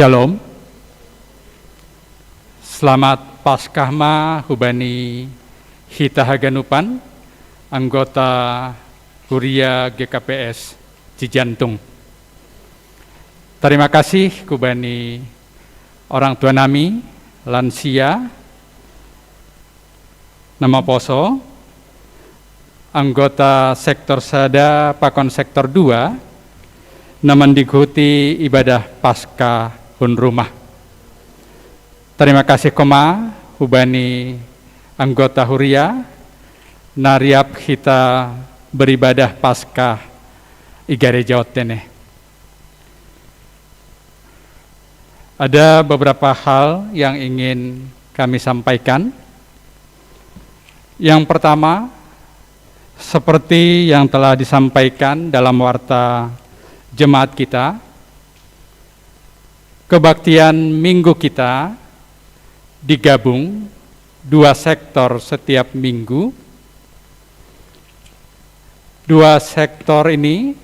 Shalom. Selamat Paskah ma hubani hita haganupan, anggota Huria G K P S Cijantung. Terima kasih hubani orang tua nami, lansia, na maposo, anggota sektor sada pakon sektor dua, na mandiguti ibadah Paskah hun rumah. Terima kasih koma hubani anggota Huria, na riap hita beribadah Paskah i gareja otte ne. Ada beberapa hal yang ingin kami sampaikan. Yang pertama, seperti yang telah disampaikan dalam warta jemaat kita, kebaktian minggu kita digabung dua sektor setiap minggu. Dua sektor ini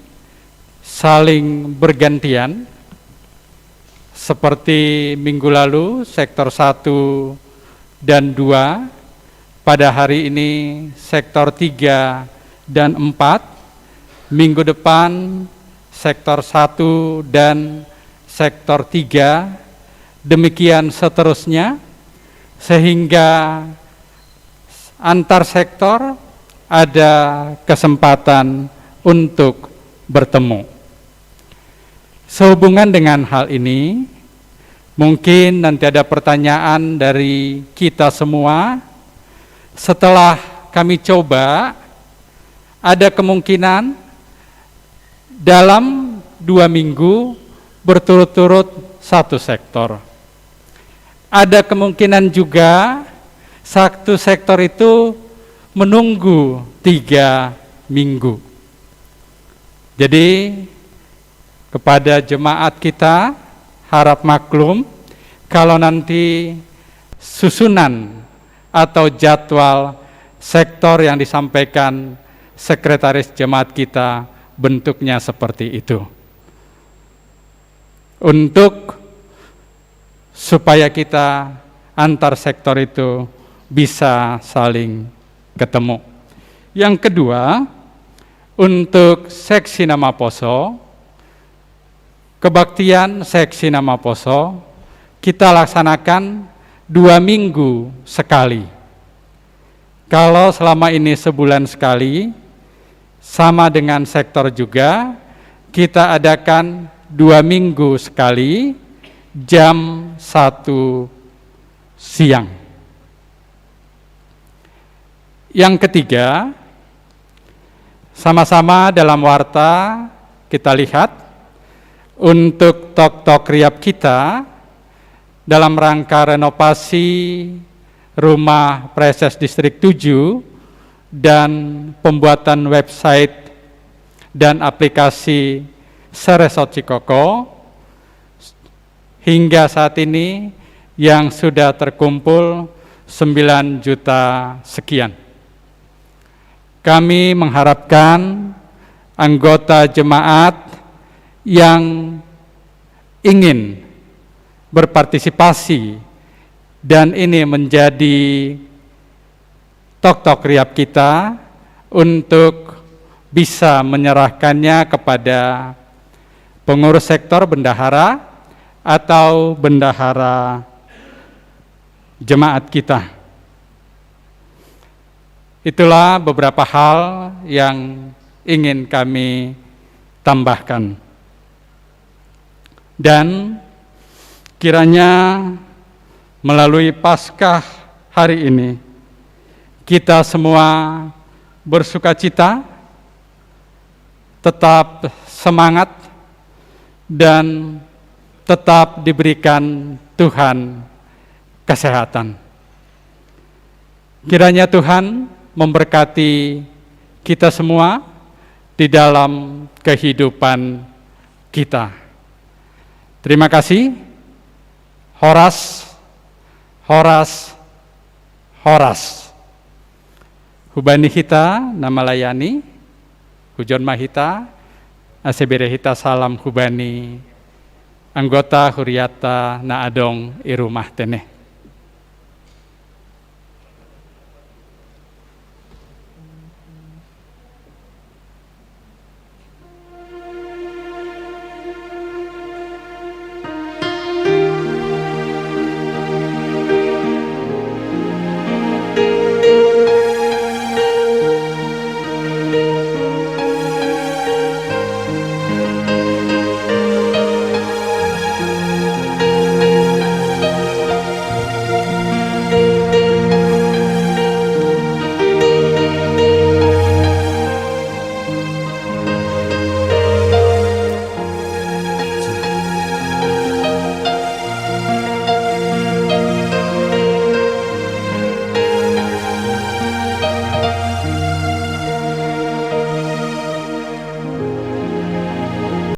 saling bergantian, seperti minggu lalu sektor satu dan dua, pada hari ini sektor tiga dan empat, minggu depan sektor satu dan sektor tiga, demikian seterusnya, sehingga antar sektor ada kesempatan untuk bertemu. Sehubungan dengan hal ini, mungkin nanti ada pertanyaan dari kita semua. Setelah kami coba, ada kemungkinan dalam dua minggu berturut-turut satu sektor. Ada kemungkinan juga satu sektor itu menunggu tiga minggu. Jadi, kepada jemaat kita, harap maklum kalau nanti susunan atau jadwal sektor yang disampaikan sekretaris jemaat kita bentuknya seperti itu. Untuk supaya kita antar sektor itu bisa saling ketemu. Yang kedua, untuk seksi na maposo, kebaktian seksi na maposo kita laksanakan dua minggu sekali. Kalau selama ini sebulan sekali, sama dengan sektor juga, kita adakan dua minggu sekali, jam satu siang. Yang ketiga, sama-sama dalam warta kita lihat, untuk tok-tok riap kita dalam rangka renovasi rumah Praeses Distrik tujuh dan pembuatan website dan aplikasi Seresot Cikoko, hingga saat ini yang sudah terkumpul sembilan juta sekian. Kami mengharapkan anggota jemaat yang ingin berpartisipasi dan ini menjadi tok-tok riap kita untuk bisa menyerahkannya kepada pengurus sektor bendahara atau bendahara jemaat kita. Itulah beberapa hal yang ingin kami tambahkan. Dan kiranya melalui Paskah hari ini, kita semua bersukacita, tetap semangat, dan tetap diberikan Tuhan kesehatan. Kiranya Tuhan memberkati kita semua di dalam kehidupan kita. Terima kasih. Horas, horas, horas. Hubani hita na malayani, hujon ma hita, ase bere hita salam hubani anggota huriata na adong i rumah tene.